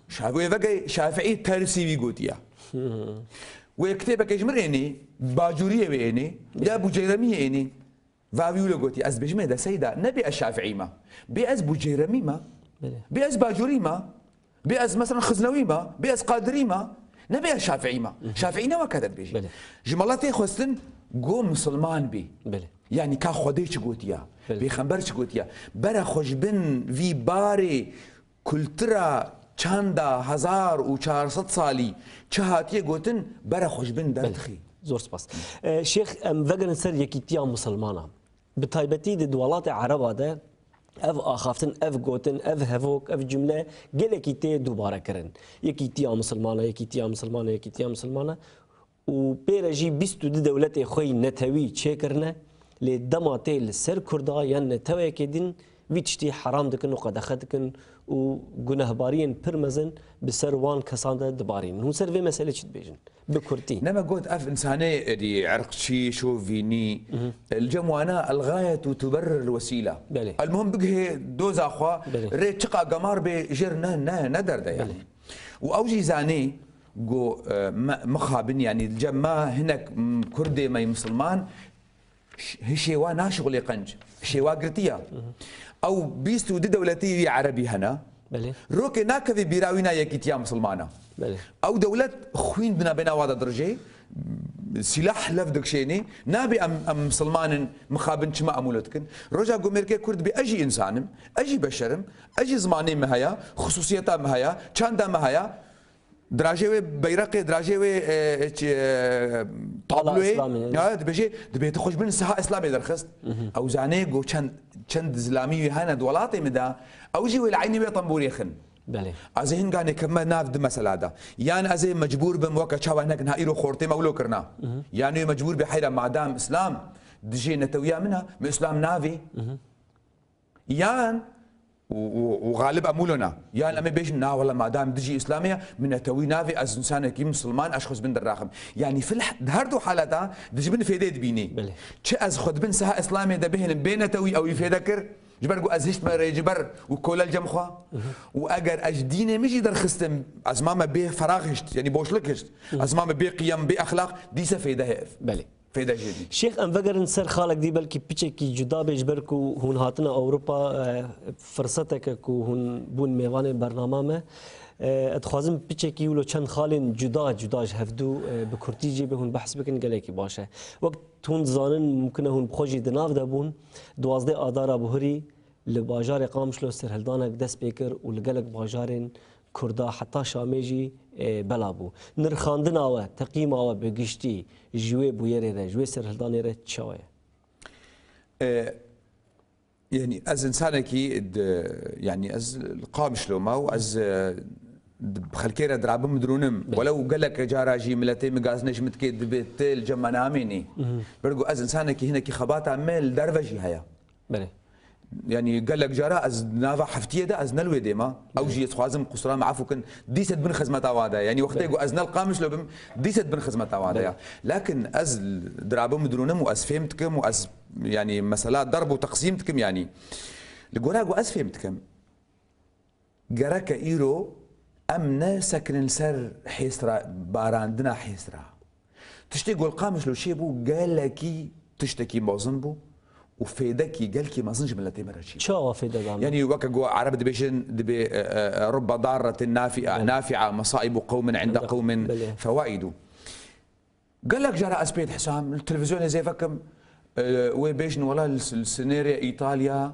Şa-, wê vegey Şafiî tersî wî gotiye. Wê kitêbeke ji min ênî, bacûriyê wê ênî, ya Buceyramiyê ênî. Va wî wilo gotî, ez dibêjim ê de Seyda, ne bê ez Şafiî me, bê ez Bucêremî me, Belê. bê ez Bacûrî me, bê ez mesela Xiznewî me, bê ez Qadirî me, ne bê ez Şafiî me. Şafiî ne weke te dibêjî. Belê. Ji mala tê xwestin go misilman bî. Belê. Yanî ka Xwedê çi gotiya, Belê. pêxember çi gotiya. Bere xwe ji bin vî barê kultura çanda hezar û çar sed salî çi hatiye gotin, bere xwe ji bin Belê. derdixî. Zor spas. E, Şêx, em vegerin ser yekîtiya misilmana. Bi taybetî di, di welatê Ereba de ev axaftin, ev gotin, ev hevok, ev cumle gelekî tê dubare kirin. Yekîtiya misilmana, yekîtiya misilmana, yekîtiya misilmana. Û pê re jî bîst û du dewletê xwe yî netewî çêkirine, lê dema tê li ser Kurda yan neteweyekê din, vî tiştî heram dikin û qedexe dikin û gunehbariyên pir mezin bi ser wan kesan de dibarînin. Hûn ser vê meselê çi dibêjin? Bi kurtî. Ne me got ev însanê êdî irqçî, şovînî, li cem wana el-gayet û tuberrir el-wesîle. Belê. El-muhim bigihê doza xwe, Belê. rê çiqa gemar bê jêr ne, ne, ne derde yani. Belê. Û ew jî zanî ku, e, me, mixabin, yanî li cem me hinek, m, Kurdê me yê misilman, ş-, hişê wa naşixulê qenc, hişê wa girtiya. Ew bîst û du dewletî wî erebî hene. Belê. Rokê nakevê bîra wî na yekîtiya misilmana. Belê. Ew dewlet xwîn di navbêna wa de dirijê, sîlah lev dikişênê, nabê em, em misilman in, mixabin çima em wilo dikin. Roja ku mêrkê Kurd bê, ez jî însan im, ez jî beşer im, ez jî zimanê me heye, xisûsiyeta me heye, çanda me heye, dirajê wê beyreqê, dirajê wê, e, e, çi, e, Ala tabloyê, Îslamê, ya, dibêjê, dibê tu xwe ji bin siha Îslamê derxist. Ew zanê ku çend, çend zilamî wî hene di welatê min de, ew jî wê li eynî wê tembûrê xin. Belê. Ez ê hin ganê kevme nav di mesela de. Yan ez ê mecbûr bim weke çawa hinek niha îro xortê me wilo kirina. Yan wê mecbûr bê heyra madam Îslam dijê netewiya min e, min Îslam navê. Yan û, û, û xalib em wilo na. Yan em ê bêjin, na wele madam dijî Îslamê ye, min netewî navê, ez însanekî misilman, ez xwe ji bin dernaxim. Yanî fil, di her du haleta di ji bin fêdê dibînî. Belê. Çi ez xwe di bin siha Îslamê de bihêlim bê netewî ew wî fêde kir, ji ber ku ez hiştime rêciber û kole li cem xwe. Û eger ez ji dînê min jî derxistim, ez mame bê ferax hişt, yanî boşluk hişt. Ez mame bê qiyem, bê exlaq, dîse fêde heye. Belê. Fêde jê dî. Şêx, em vegerin ser xalek dî, belkî piçekî cuda bê, ji ber ku hûn hatine Ewropa, e, firseteke ku hûn bûn mêvanê bernama me. E, ez dixwazim piçekî wilo çend xalên cuda cuda ji hevdû, e, bi kurtî jê bê hûn behs bikin, gelekî baş e. Wek hûn dizanin, mumkin e hûn bi xwe jî di nav de bûn, duwazdeh Adara bihurî li bajarê Qamişlo serhildanek dest pê kir û li gelek bajarên Kurda heta Şamê jî, e, bela bû. Nirxandina we, teqîma we bi giştî ji wê bûyerê re, ji wê serhildanê re çawa ye? E, yanî ez însanekî di, yanî ez li Qamişlo me û ez, e, di xelkê re dirabim dirûnim. Belê. Welew gelek cara jî miletê min gazine ji min dikê dibê til cem me namênî. Mhm. Ber ku ez insanekî hinekî xebata me li derve jî heye. Belê. Yanî gelek cara ez nava heftiyê de ez ne li wê dêma. Ew Belê. Jî ez xwazim qusura me efû kin. Dîset bin xizmeta wa de. Yanî wextê Belê. Ku ez ne li Qamişlo bim, dîset bin xizmeta wa de Belê. Ya. Lakin ez dirabim dirûnim û ez fêm dikim û ez yanî mesela derb û teqsîm dikim yanî. Li gora ku ez fêm dikim. Gereke îro em nesekinin ser hêsra, barandina hêsra. Tiştê ku li Qamişlo çêbû gelekî tiştekî mezin bû û fêdekî gelkî mezin ji miletê me re çêbû. Çawa fêde dane? Yanî weke ku Ereb dibêjin, dibê, e, e, e, "Rubbe darretin nafia, Evet. nafia, mesaibu qewmin inde Inde, qewmin belê. Fewaidu." Gelek cara ez pê dihesam, li televîzyonê zêve kim, e, wê bêjin, "Wela li, li sinêrê Îtalya,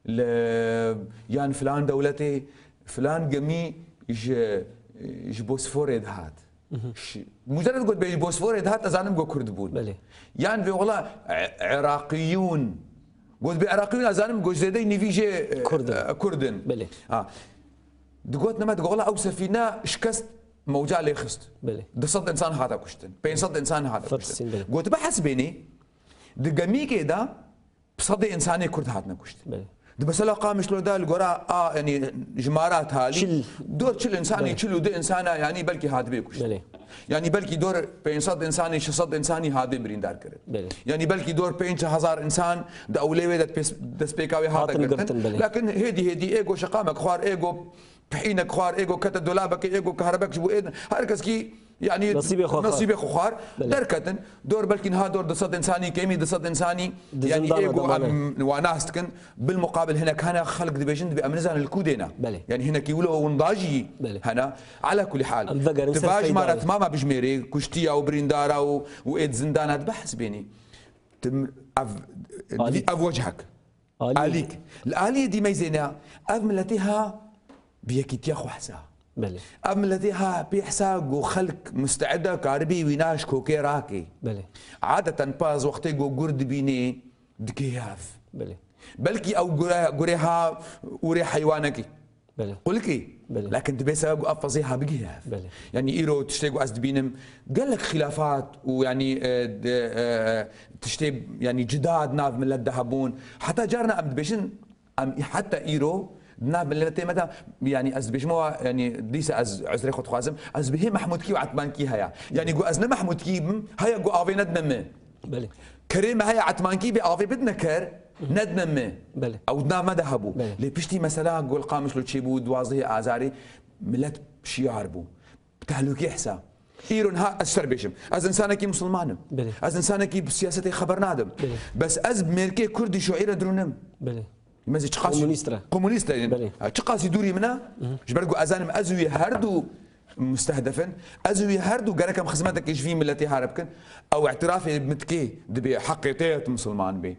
li, yan filan dewletê, filan gemî ji, ji Bosforê dihat." Mhm. Ş-, mucerred got bê ji Bosforê dihat, ez zanim got Kurd bûn. Belê. Yan vê wela, e, Iraqiyûn. Got bê Iraqiyûn, ez zanim got zêdey nîvî jê, e, Kurd in. E, Kurd in. Belê. Ha. Digot neme, digot, "Wela ew sefîne şikest mewca lê xist." Belê. Du sed insan hate kuştin. Pênc sed insan hate Fethisîn, kuştin. Belê. Got, "Bihesibênê, di gemîkê de sedê insanê Kurd hatine kuştin." Belê. Di mesela Qamişlo de li gora a, yanî jimara talî, Çil. Dor çil insanî, Belê. Çil û du insana, yanî belkî hatibê kuştin. Belê. Yanî belkî dor pênc sed insanî, şeş sed insanî hatibê birîndar kirin. Belê. Yanî belkî dor pênc hezar insan di ewlê wê de pês-, destpêka wê hate Hatin girtin. Girtin, belê. Lakin hêdî hêdî ê go şeqamek xwar, ê go pihînek xwar, ê go kete dolabekê, ê go kahrabek ji bo ê, her keskî, yanî Nasîbê xwe xwar. Nasîbê xwe xwar, Belê. Derketin. Dor belkî niha dor du sed insanî, kêmî du sed insanî, Di yanî zindana ê go de mane. Em wa nas dikin, bil muqabil hinek hene xelk dibêjin, dibê em nizanin li ku dê ne. Belê. Yanî hinekî wilo winda jî Belê. Hene. Ala kulî hal. Em vegerin ser Tiva ji me re feyda. Timama bijmêrê, kuştiya û birîndara û, û ê di zindana dibehesibênî. Tim ev, Alî. Ev wecihek. Alî. Alîk. Li aliyê dî meyzêne ev miletê ha bi yekîtiya xwe hesa. Belê. Ev miletê ha pê hesa ku xelk musteeda karibî wîna ji kokê rakê. Belê. Adeten paz wextê ku gur dibînê dikê hev. Belê. Belkî ew gure, gurê ha ûrê heywanekî. Belê. Qulikî. Belê. Lakin dibê sebe ku ev fezê ha bigihî hev. Belê. Yanî îro tiştê ku ez dibînim, gelek xilafat û yanî, e, de, e, tiştê yanî cida di nav milet de hebûn. Heta carna em dibêjin, em heta îro di nav miletê me de, yanî ez dibêjim wa, yanî dîsa ez uzrê xwe dixwazim, ez bihê Mehmûdkî û Etmankî heye. Yanî ku ez ne Mehmûdkî bim, heye ku avê nedine me. Belê. Kerê me heye Etmankî bê avê bidine ker, nedine me. Belê. Ew di nav me de hebû. Belê. Lê piştî mesela Gol Qamişlo çêbû, duwazdehê Azarê, milet şiyar bû. Tehlûkê hisa. Îro niha ez ser bêjim. Ez insanekî musulman im. Belê. Ez insanekî bi siyasetê xeber nadim. Belê. Bes ez bi mêrkê Kurdî şoîre dirûnim. Belê. Mezî çiqas Komunîst re. Komunîst re. Belê. Ha, çiqasî dûrî min e, ji ber ku ez zanim ez û wî her du mustehdef in, ez û wî her du gerek em xizmetekê ji vî miletê hare bikin, ew îtirafê min dikê dibê heqê te ye tu misilman bê.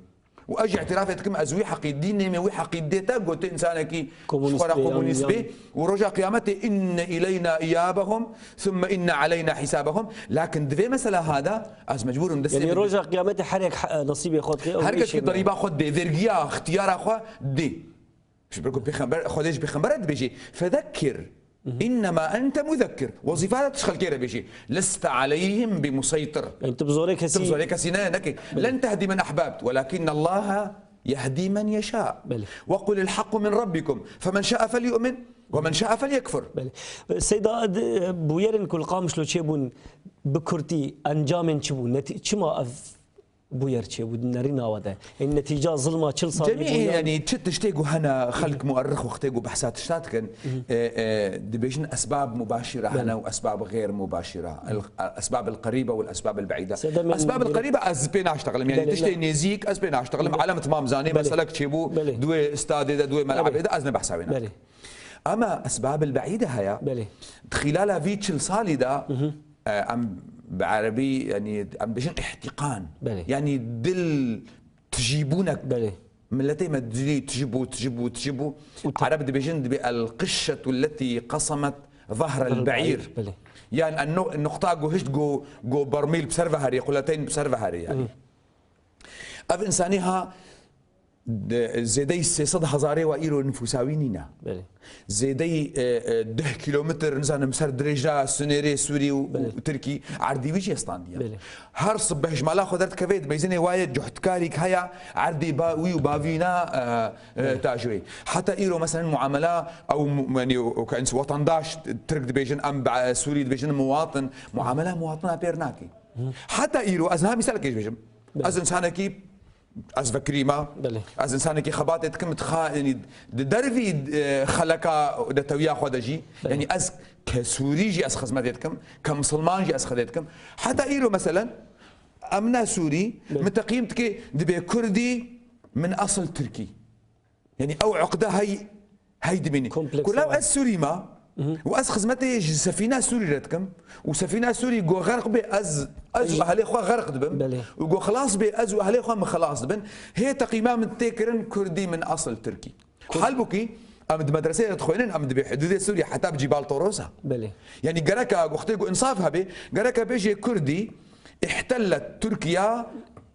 Û ez jî îtirafê dikim ez wî heqî dînê me, wî heqî dê te got tu însanekî Komunîst ji xwe re bê, yan, komunîst yan. Bê û roja qiyametê inne ileyna iyabehum thumme inne aleyna hisabehum. Lakin di vê mesela ha de ez mecbûr im destê Yanî min roja qiyametê her yek he-, nasîbê xwe dike, ew Her ê kesekî çêbû. Derîba xwe dê, vergiya, ixtiyara xwe dê. Ji ber ku pêxember, Xwedê ji pêxembere dibêjê, "Fezekkir, innema ente muzekkir." Wezîfa te tu ji xelkê re bêjê, "Leste aleyhim bi museytir." Yani tu bi zorê kesî Tu bi zorê kesî ne, neke. Belê. "Len tehdi men ahbabt, welakinne Allaha yehdi men yeşâ. Belê. Ve qulil hakku min rabbikum, femen şâe felyu'min, ve men şâe felyekfur." Belê. Seyda, di, bûyerên ku li Qamişlo çêbûn, bi kurtî encamên çi bû? Netî-, çima ev bûyer çêbû, nerîna we de? Ên netîca zilma çil salî Cemî, bû yan? Yanî çi tiştê ku hene xelk muerrix wextê ku behsa tişta dikin, e, e, dibêjin esbab mubaşîra Belê. Hene û esbab xêr mubaşîra. El, esbab el qerîbe û esbab el beîde. Sedemên Esbab el Belê. Qerîbe ez pê naştexilim. Yanî Belê, tiştê belê. Nêzîk ez pê naştexilim. Belê. Alem tamam zanî Belê. Meselek çêbû, Belê. Duê stadê de, duê Belê. Melabê de ez ne behsa wê nakim. Belê. Ama esbab el beîde heye. Belê. Di xîlala vî çil salî de, e, em bi erebî, yanî em dibêjin îhtîqan. Belê. Yanî dil tijîbûnek. Belê. Miletê me dilî tijîbû, tijîbû, tijîbû. Û te- Ereb dibêjin dibê el qişşetu letî qesemet zahr el Zahr el beîr. Beîr, belê. Yan en nu-, nuqta ku hişt ku, ku bermîl bi ser ve herî, quleteyn bi ser ve herî yanî. Hı. Ev însanî ha De, zêdeyî sê sed hezarê wa îro nifûsa wî nîne. Belê. Zêdeyî e, e, deh kîlometr, nizanim, ser dirêja sinêrê Sûrî û, û Tirkî erdî wî jê standiye. Belê. Her sibeh ji mala xwe derdikeve, di meyzînê wa ye cuhtkarîk heye, erdî ba wî û bavîna e, e, tajoyê. Heta îro, meselen, muamela ew mu- yanî o ke ins- wetendaş Tirk dibêjin, em be- Sûrî dibêjin muwatin, muamela muwatina pêr nake. Heta îro ez niha mîsalekê ji bêjim. Ez insanekî, ez vekirî me. Belê. Ez insanekî xebatê dikim, dixa, yanî di dervî e, xeleka netewiya xwe de jî. Yanî ez ke Sûrî jî ez xizmetê dikim, ke misilman jî ez xedê dikim. Heta îro, meselen, em ne Sûrî, min teqîm dike, dibê Kurdî min esil Tirkî. Yanî ew uqde hey hey dibînî. Kompleksa Ku law var. Ez Sûrî me û ez xizmetê ji sefîna Sûrî re dikim û sefîna Sûrî go xerq bê, ez ez û ehlê xwe xerq dibim Belê. û go xilas bê, ez û ehlê xwe min xilas dibin. Hê teqîma min tê kirin Kurdî min esil Tirkî. Halbûkî em di medreseyê re dixwînin, em dibê hidûdê Sûrî heta bi Cîbal Toros e. Belê. Yanî gereka wextê ku insaf hebe, gereka bêjê Kurdî ihtellet Tirkiya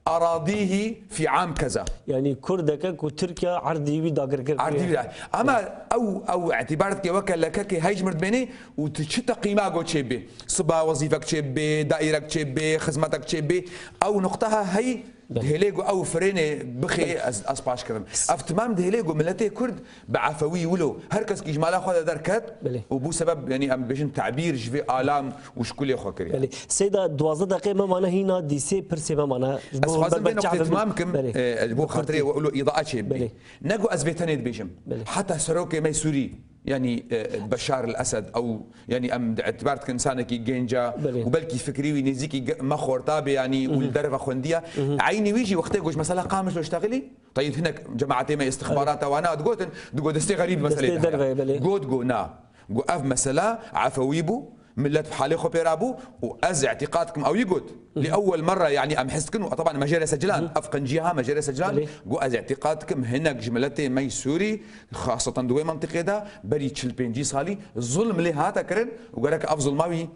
aradîhî fî am keza. Yanî Kurdeke ku Tirkiye erdî wî dagir kir. Erdî wî de. Ama ew, ew îtibar dike weke lekekê hey ji mir dibênê û tu çi teqîma go çêbê. Siba wezîfek çêbê, daîrek çêbê, xizmetek çêbê. Ew nuqteha hey dihêlê go ew firênê bixê ez, ez paş kirim. Ev timam dihêlê go miletê Kurd bi efewî wilo. Her kes kî ji mala xwe de derket Belê. û bû sebeb, yanî em dibêjin tebîr ji vê alam û ji kulê xwe kiriye. Belê. Seyda, duwazdeh deqê me mane hîna dîsê pirsê me mane. Ji Ez bo xwazim vê berber noqtê çavim. timam kim, Belê. e, ji bo xatirê we wilo îdaa çê bibê. Belê. Ne ku ez vê tenê dibêjim. Belê. Heta serokê me Sûrî, yanî e, Beşar el Esed, ew, yanî em di îtibar dikin insanekî genca Belê. û belkî fikrî wî nêzîkî ge- me xorta bê, yanî û li derve xwendiya. Eynî wî jî wextê ku ji mesela Qamişlo ştexilî, tayîd hinek cemaetê me îstixbarata wana digotin, digo destê xerîb meselê Destê de derve, heye. belê. Got, go na. Go ev mesela efewî bû, millet bi halê xwe pêra bû û ez îtiqad dikim, ew yî got. Li ewwel merre, yanî em his dikin û teban me jê re secilan, ev qenciya ha me jê re secilan, Belê. Go ez îtiqad dikim hinek ji miletê me yî Sûrî, xaseten di wê mentiqê de, berî çil pêncî salî zulm lê hate kirin û gerek ev zulma wî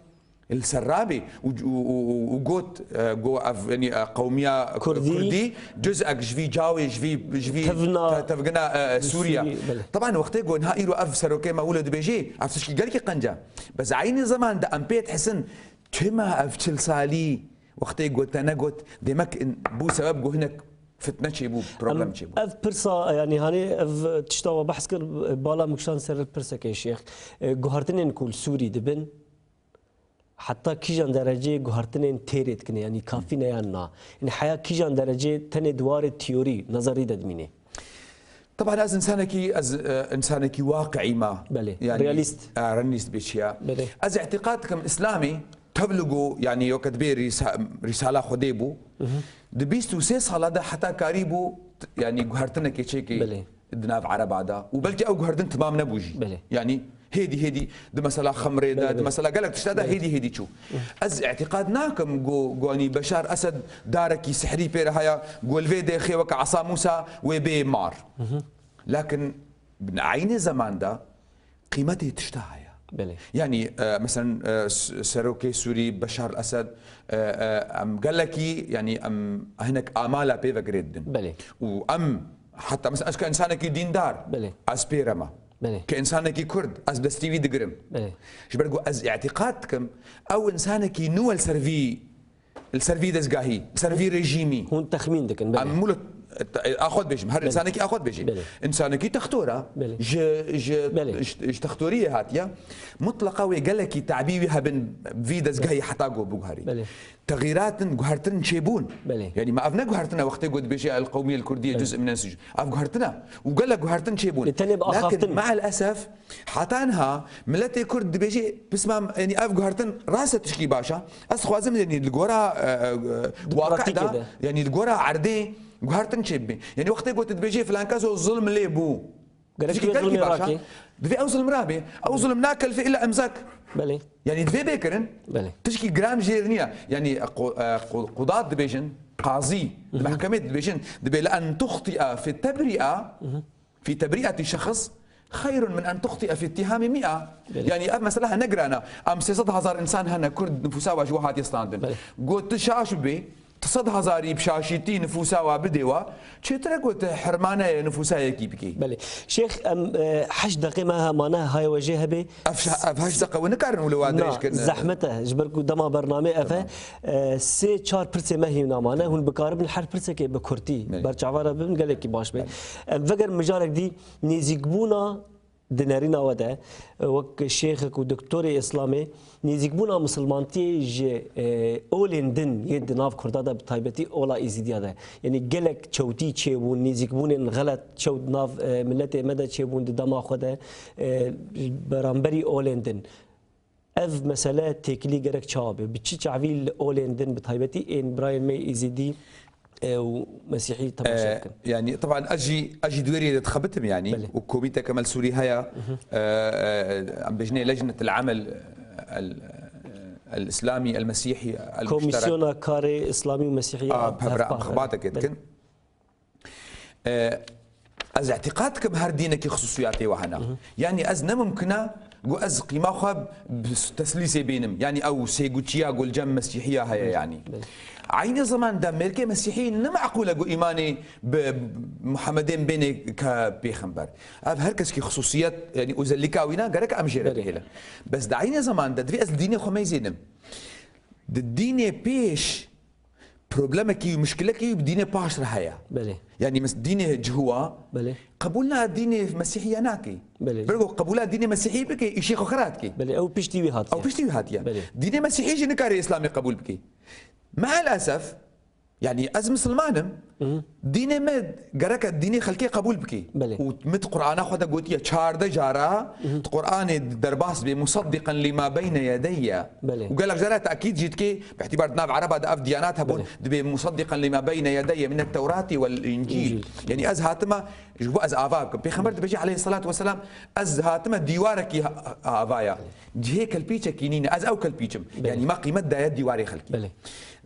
li ser rabê û, û, û, û, û got, e, go ev, yanî, e, qewmiya Kurdî. Kurdî, cuzek ji vî cawê, ji vî, ji vî Tevna te- tevgina, e, Sûriye. Sûrî, belê. Teban wextê go niha îro ev serokê me wilo dibêjê, ev tişkî gelkî qenc e. Bes eynî zeman de em pê dihisin, çima ev çil salî wextê go te negot, demek in- bû sebeb go hinek fitne çêbû, problem çêbû. Ev pirsa, yanî hanê ev tişta we behs kir, bala min kişand ser pirsekê şêx. E, guhertinên ku li Sûrî dibin, heta kîjan derecê guhertinên têrê dikin, yanî kafî ne yan na? Yanî heya kîjan derecê tenê di warê teorî, nezerî de dimîne? Teban ez insanekî, ez, e, insanekî waqiî me. Belê, Yanî, realîst. E, realîst bê çiya. Belê. Ez îtiqad dikim Îslamî tevligo, yanî yo ke dibê rîsa- rîsala Xwedê bû. Di bîst û sê sala de heta karî bû, t- yanî guhertinekê çêkê Belê. di nav Ereba de. Û belkî ew guhertin timam nebû jî. Belê. Yanî hêdî hêdî di mesela xemrê de, Belê, di belê. Mesela gelek tişta de hêdî hêdî çû. Ez îtiqad nakim go, go yanî Beşar Esed darek sihirî pê re haya, go li vê dêxê weke Esa Mûsa wê bê mar. Lakin bi eynî zeman de qîmetê tişta heye. Belê. Yanî, e, meselen, e, s- serokê Sûrî Beşar Esed, e, e, em gelekî, yanî em hinek amala pê ve girê didin. Belê. Û em heta mesela ez ke insanekî dîndar, Belê. Ez pê re me. Belê. Ke insanekî Kurd, ez bi destî wî digirim. Belê. Ji ber ku ez îtiqad dikim, ew insanekî nû li ser vî, li ser vî dezgahî, li ser vî rejîmî. Hûn texmîn dikin, belê. Em mûlet a xwe dibêjim, her Belê. Însanekî a xwe dibêjî. Belê. Însanekî textor e, Belê. ji, ji, Belê. ji, ji textoriyê hatiye, mutleqa wê gelekî tabî wî hebin vî dezgehê heta ku biguherî. Belê. Texîratin, guhertin çêbûn. Belê. Yanî me ev ne guhertin e wextê ku dibêje el qewmiyel kurdiyê cuz'î min ensî. Ev guhertin e. Û gelek guhertin çêbûn. Lê tenê bi Lakin axaftin. Me'el esef, heta niha miletê Kurd dibêje, pismam, yanî ev guhertin rast e, tişkî baş e. Ez dixwazim, yanî li gora, e, e, e, Di waqi'da, pratîkê de. Yanî li gora erdê guhertin çêbibe. Yanî wextê ku tu dibêjê filan keso zulm lê bû. Gerek Tişkî divê gelkî zulmê baş e. rakê. Divê ew zulm rabe. Ew zulm nakelfe illa emzak. Belê. Yanî divê bê kirin. Belê. Tişkî giran jêr niye. Yanî qu- e, qu- qudat dibêjin, qazî, di mehkemê dibêjin, dibê le en tuxti'a fi tebri'a, fi tebri'ati şexs, xeyrun min en tuxti'a fi ittihamî mi'a. Belê. Yanî ev mesela hene giran e. Em sê sed hezar însan hene, Kurd nifûsa we ji we hatiye standin. Belê. Got tu şaş bibê, sed hezarî bi şaşîtî nifûsa wa bidê wa, çêtir e ku tu hirmane nifûsa yekî bikî. Belê. Şêx, em, e, heşt deqê me hemane, haye we jê hebe. Ev şa-, ev heşt deqe we nikarin wilo wa Na, dirêj kirin. Zehmet e, ji ber ku dema bernamê ev e. Tamam. E, sê çar pirsê me hîna mane, hûn bikaribin her pirsekê bi kurtî Belê. berçavara bibin, gelekî baş be. Belê. Em veger mijarek dî nêzîkbûna di nerîna we de, wek şêxek û doktorê Îslamê, nêzîkbûna misilmantiyê ji, e, olên din yê di nav Kurda de, bi taybetî ola Êzîdiya de. Yanî gelek çewtî çêbûn, nêzîkbûnên xelet çewt nav, e, miletê me de çêbûn di dema xwe de, e, beramberî olên din. Ev mesele têkilî gerek çawa be? Bi çi çavî li olên din, bi taybetî ên birayên me Êzîdî, e, û Mesîhî temaşe E, bikin? Yani, teban ez jî, ez jî di wê rê de dixebitim, yani. Belê. Û komîteke me li Sûrî heye, e, e, em bêjinê Lejnetil Emel el, el Îslamî, el Mesîhî, el Muşterek. Komîsyona Karê Îslamî û Mesîhî A, ya pevra em Hevpar, xebateke belê. dikin. E, ez îtîqad dikim her dînekî xisûsiyatê we hene. Hı hı. Yani ez ne mumkin e ku ez qîma xwe bi teslîsê bînim. Yani ew sêguçiya ku li cem mesîhiya heye yani. Belê. Eynî zeman de mêrkê mesîhî ne meqûl e ku îmanê bi Muhammedê bêne ke pêxember. Ev her keskî xisûsiyet, yani özellikê wîna gerek em jê re Belê. bihêlin. Bes di eynî zeman de divê ez li dînê xwe meyzênim. Di dînê pêş problemekî û muşkilekî bi dînê paş re heye. Belê. Yani mes-, dînê cihûwa Belê. qebûl na dînê mesîhiya nakê. Belê. Ber ku qebûla dînê mesîhî bike, îşê xwe xira dike. Belê, ew piştî wî hatiye. Ew piştî wî hatiye. Belê. Dînê mesîhî jî nikare Îslamê qebûl bike. Meelesef, yani ez misilman im, Hı hı. dînê me gereke dînê xelkê qebûl bike. Belê. Û min di Qur'ana xwe de gotiye çardeh cara, Hı hı. di Qur'anê derbas bê, "Musaddiqan lima beyne yedeyye." Belê. Û gelek cara tekîd jî dike, bi îtîbar di nav Ereba de ev diyanat hebûn, Belê. dibê, "Musaddiqan lima beyne yedeyye min et-Tewrati wel Încîl." Încîl. Yani ez hatime, ji bo ez ava bikim. Pêxember dibêje aleyhisselatu vesselam, "Ez hatime dîwarekî ha-, avaya." Belê. Cihê kelpîçekî nîne, ez ew kelpîç im. Belê. Yani me qîmet daye dîwarê xelkî. Belê.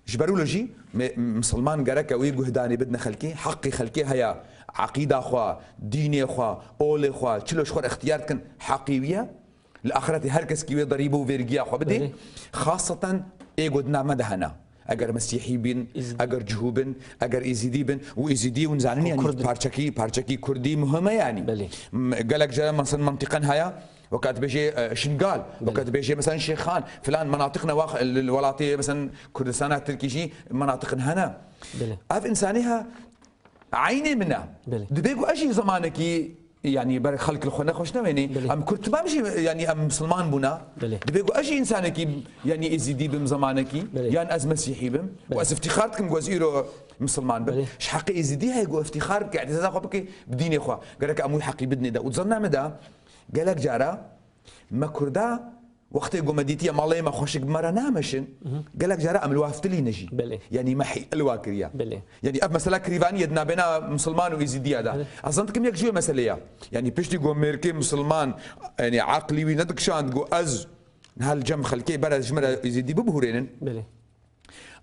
Ji ber wilo jî me, misilman gereke wê guhdanê bidine xelkê, heqê xelkê heye, eqîda xwe, dînê xwe, olê xwe, çilo ji xwe re ixtiyar dikin, heqê wî ye. Li axretê her keskî wê derîbe û vergiya xwe bidê. Belê. Xaseten ê ku di nav me de hene. Eger mesîhî bin, Îzîdî. eger cihû bin, eger êzîdî bin û êzîdî hûn zanin, Û yani Kurd in. parçekî, parçekî kurdî muhim e yani. Belê. M-, gelek cara mesela mentiqen heye, weka dibêje, e, Şingal, Belê. weka dibêje mesela Şêxan, filan menatiq ne, wax, li, li welatê mesela Kurdistana Tirkî jî menatiqin hene. Belê. Ev insanê ha eynê min e. Belê. Dibê ku ez jî zemanekî, yani ber xelk li xwe nexweş newênê. Belê. Em Kurd timam jî, yani em misilman bûna. Belê. Dibê ku ez jî insanekî, yani êzîdî bim zemanekî, Belê. yan ez mesîhî bim. Belê. Û ez îftîxar dikim ku ez îro misilman bim. Belê. Ji heqê êzîdî heye ku îftîxar bike, îtîzaza xwe bike bi dînê xwe. Gerek em wî heqî bidinê de. Û di zana me de gelek cara me Kurda wextê ku me dîtiye malê me xweşik bi me re nameşin, Mhm. gelek cara em li wa fitilîne jî. Belê. Yanî me hî-, li wa kiriye. Belê. Yanî ev mesela kirîvanî ye di nabêna misilman û êzîdiya de. Belê. Ez zandikim yek ji wê meselê ye. Yanî piştî ku mêrkê misilman, yanî eqlî wî nedikişand ku ez niha li cem xelkê bere ji min re êzîdî bibihurênin. Belê.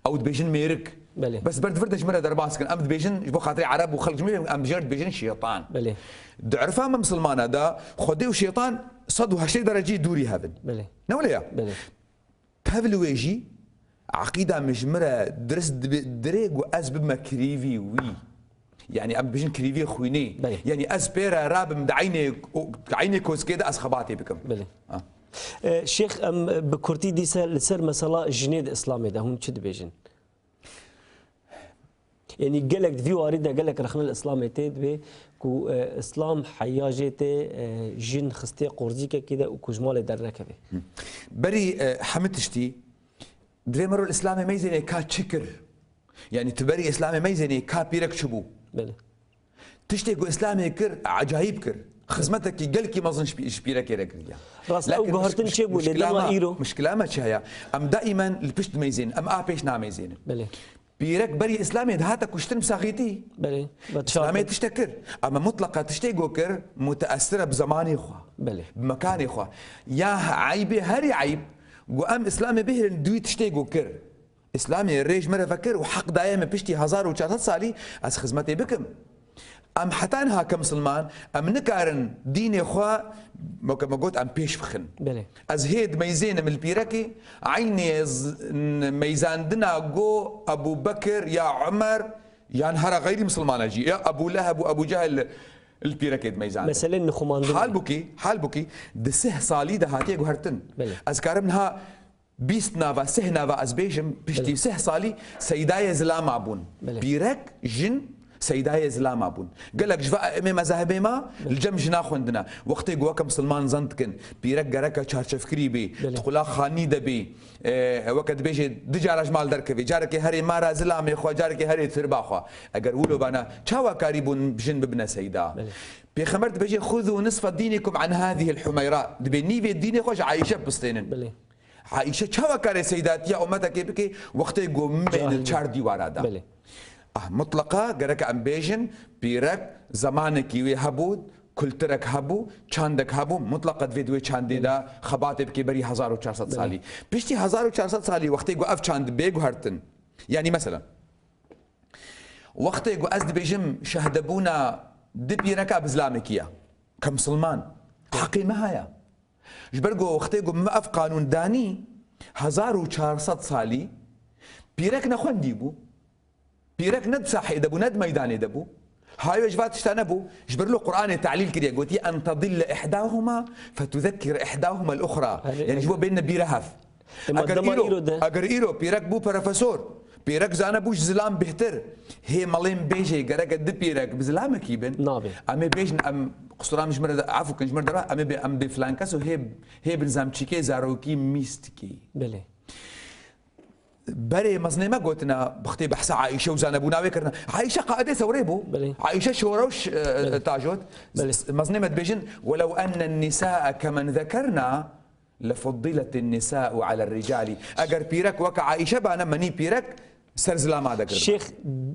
Ew dibêjin mêrik. Belê. Bes ber di vir de ji min re derbas dikin. Em dibêjin ji bo xatirê Ereb û xelk ji min re, em ji re dibêjin şêtan. Belê. Di irfa me misilmana de Xwedê û şêtan sed û heştê derecî dûrî hev in. Belê. Ne wile ye? Belê. Tev li wê jî eqîda min ji min re dirist dibe, dirê ku ez bibime kirîvî wî. Yanî em dibêjin kirîvî xwînê. Belê. Yanî ez pê re rabim di eynê, di eynê koskê de ez xebatê bikim. Belê. Ha. E, Şêx, em bi kurtî dîse li ser mesela jinê di Îslamê de hûn çi dibêjin? Yanî gelek di vî warî de gelek rexne li Îslamê tê dibê ku, e, Îslam heya jê tê, e, jin xistê qorzîkekê de û ku ji malê dernekeve. Hı. Berî, e, hemî tiştî divê mero li Îslamê meyzênê ka çi kir. Yanî tu berî Îslamê meyzênê ka pîrek çi bû. Belê. Tiştê ku Îslamê kir, ecayîb kir. Xizmetekî gelkî mezin ji pî-, ji pîrekê re kiriye. Rast, ew Lakin guhertin miş-, çêbû, lê muşkila dema me, îro? muşkila me çi heye? Em daimen li pişt meyzên, em a pêş nameyzênin. Belê. Pîrek berî Îslamê dihate kuştin bi saxîtî. Belê. Îslamê tiştek kir. Ama mutleqa tiştê ku kir, muteessir e bi zemanê xwe. Belê. Bi mekanê xwe. Ya eybê, herî eyb, ku em Îslamê bihêlin di wî tiştê ku kir. Îslamê rê ji me re vekir û heq daye me piştî hezar û çar sed salî ez xizmetê bikim. Em heta niha ke misilman, em nikarin dînê xwe, weke me got, em pêş bixin. Belê. Ez hê dimeyzênim li pîrekê, eynê z-, n-, meyzandina go Ebû Bekir ya Umer, yan hera xeyrî misilmana jî, ya Ebû Leheb û Ebû Cehil li pîrekê dimeyzandin. Meselê nixumandin e. Halbûkî, halbûkî di sih salî de hatiye guhertin. Belê. Ez karim niha bîst nava, sih nava ez bêjim, piştî Belê. sih salî seydayê zilama bûn. Belê. Pîrek, jin seydayê zilama bûn. Gelek ji va emê mezahibê ma Belê. li cem jina xwendina. Wextê ku weke misilman zan dikin, pîrek gereke çarçevkirî bî, Belê. di qula xanî de bî, e, weke dibêje du cara ji mal derkevê, carekê herê mara zilamê xwe, carekê herê tirba xwe. Eger wilo bana, çawa karî bûn jin bibine seyda? Belê. Pêxember dibêje, "Xuzû nisfe dînikum an hâzihil humeyra." Dibê nîvê dînê xwe ji Ayşe bistênin. Belê. Ayşe çawa kare seydatiya ummetekê bike wextê ku meyne Cahil. çar dîwara da? Belê. Ah, mutlaqa gerek em bêjin, pîrek zemanekî wê hebû, kulturek hebû, çandek hebû, mutlaqa divê di wê çandê de xebatê bike berî hezar û çar sed Belê. salî. Piştî hezar û çar sed salî wextê ku ev çand bê guhertin. Yanî mesela, wextê ku ez dibêjim şehdebûna di pîreka bi zilamekî ya, ke misilman, heqê me haya. Ji ber ku wextê ku me ev qanûn danî, hezar û çar sed salî, pîrek nexwendî bû. Pîrek ne di sahê de bû, ne di meydanê de bû. Hayê ji va tişta nebû. Ji ber lo Qur'anê te'lîl kiriye, gotiye, "En tedille ihdahuma fetuzekkir ihdahuma el-uxra." Herê, Yanî ji bo herê. bênine bîre hev. Ema Eger dema îro, îro de eger îro pîrek bû profesor, pîrek zane bû ji zilam bêhtir. Hê malên bêjê gereke di pîrek bi zilamekî bin. Nabe. Em ê bêjin, em, qusura min ji min re de, efû kin ji min re de, em ê bê, em bê filan kes û hê, hê bin zamçîkê zarokî mîstikî. Belê. Berê mezinê me gotina, bixtê behsa Ayşe û zanebûna wê kirina. Ayşe qaedê sewrê bû. Belê. Ayşe şorew ş-, e, Belê. tajot. Belê. Mezinê me dibêjin, "Welew ennen nisa'e kemen zekerna, lefuddiletin nisa'u ale'r ricali." Eger pîrek weke Ayşe bane, menî pîrek ser zilama de giribin. Şêx,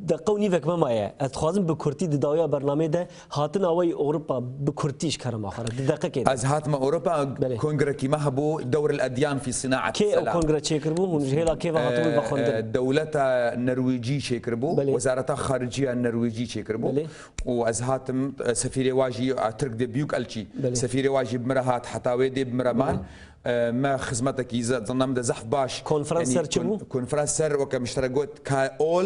deqe û nîvek me maye. Ez dixwazim bi kurtî di dawiya bernameyê de hatina we yê Ewropa bi kurtî ji kerema xwe re. Di deqekê de. Ez hatime Ewropa, Belê. kongrekî me hebû, Dewr el Edyan fi Sinaat Kê ew Selam. kongre çêkiribû? Hûn ji hêla kê ve hatibûn ve xwendin? E, dewleta Nerwêcî çêkiribû, Belê. Wezareta Xariciya Nerwêcî çêkiribû. Belê. Û ez hatim, e, sefîrê wa jî, e, Tirk de Büyükelçi, Belê. sefîrê wa jî bi min re hat, heta wê dê bi min re man. Belê. E, me xizmetekî ze-, zana min de zehf baş. Konferans Yanî ser çi kon-, bû? Konferans ser weke min ji te re got, ka ol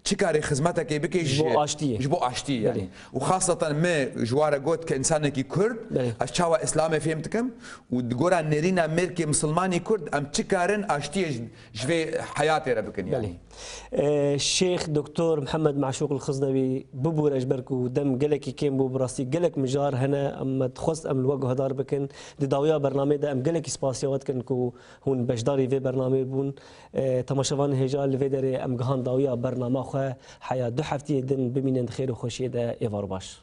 çi karê xizmetekê bike Ji bo ji, aştiyê. ji bo aştiyê Belê. yanî. Û xaseten me ji wa re got ke însanekî Kurd, Belê. ez çawa Îslamê fêm dikim û di gora nêrîna mêrkê misilmanî Kurd em çi karin aştiyê ji, ji vê heyatê re bikin yanî. Belê. E, Şêx Doktor Mihemed Meşûq El-Xiznewî, bibûre ji ber ku dem gelekî kêm bû, bi rastî gelek mijar hene, em me dixwest em li we guhdar bikin. Di dawiya bernameyê de em gelekî spasiya we dikin ku hûn beşdarî vê bernameyê bûn. E, temaşevanên hêja, li vê derê em gihand dawiya bernama xwe. Heya du heftiyê din bimînin di xêr û xweşiyê de, êvar baş.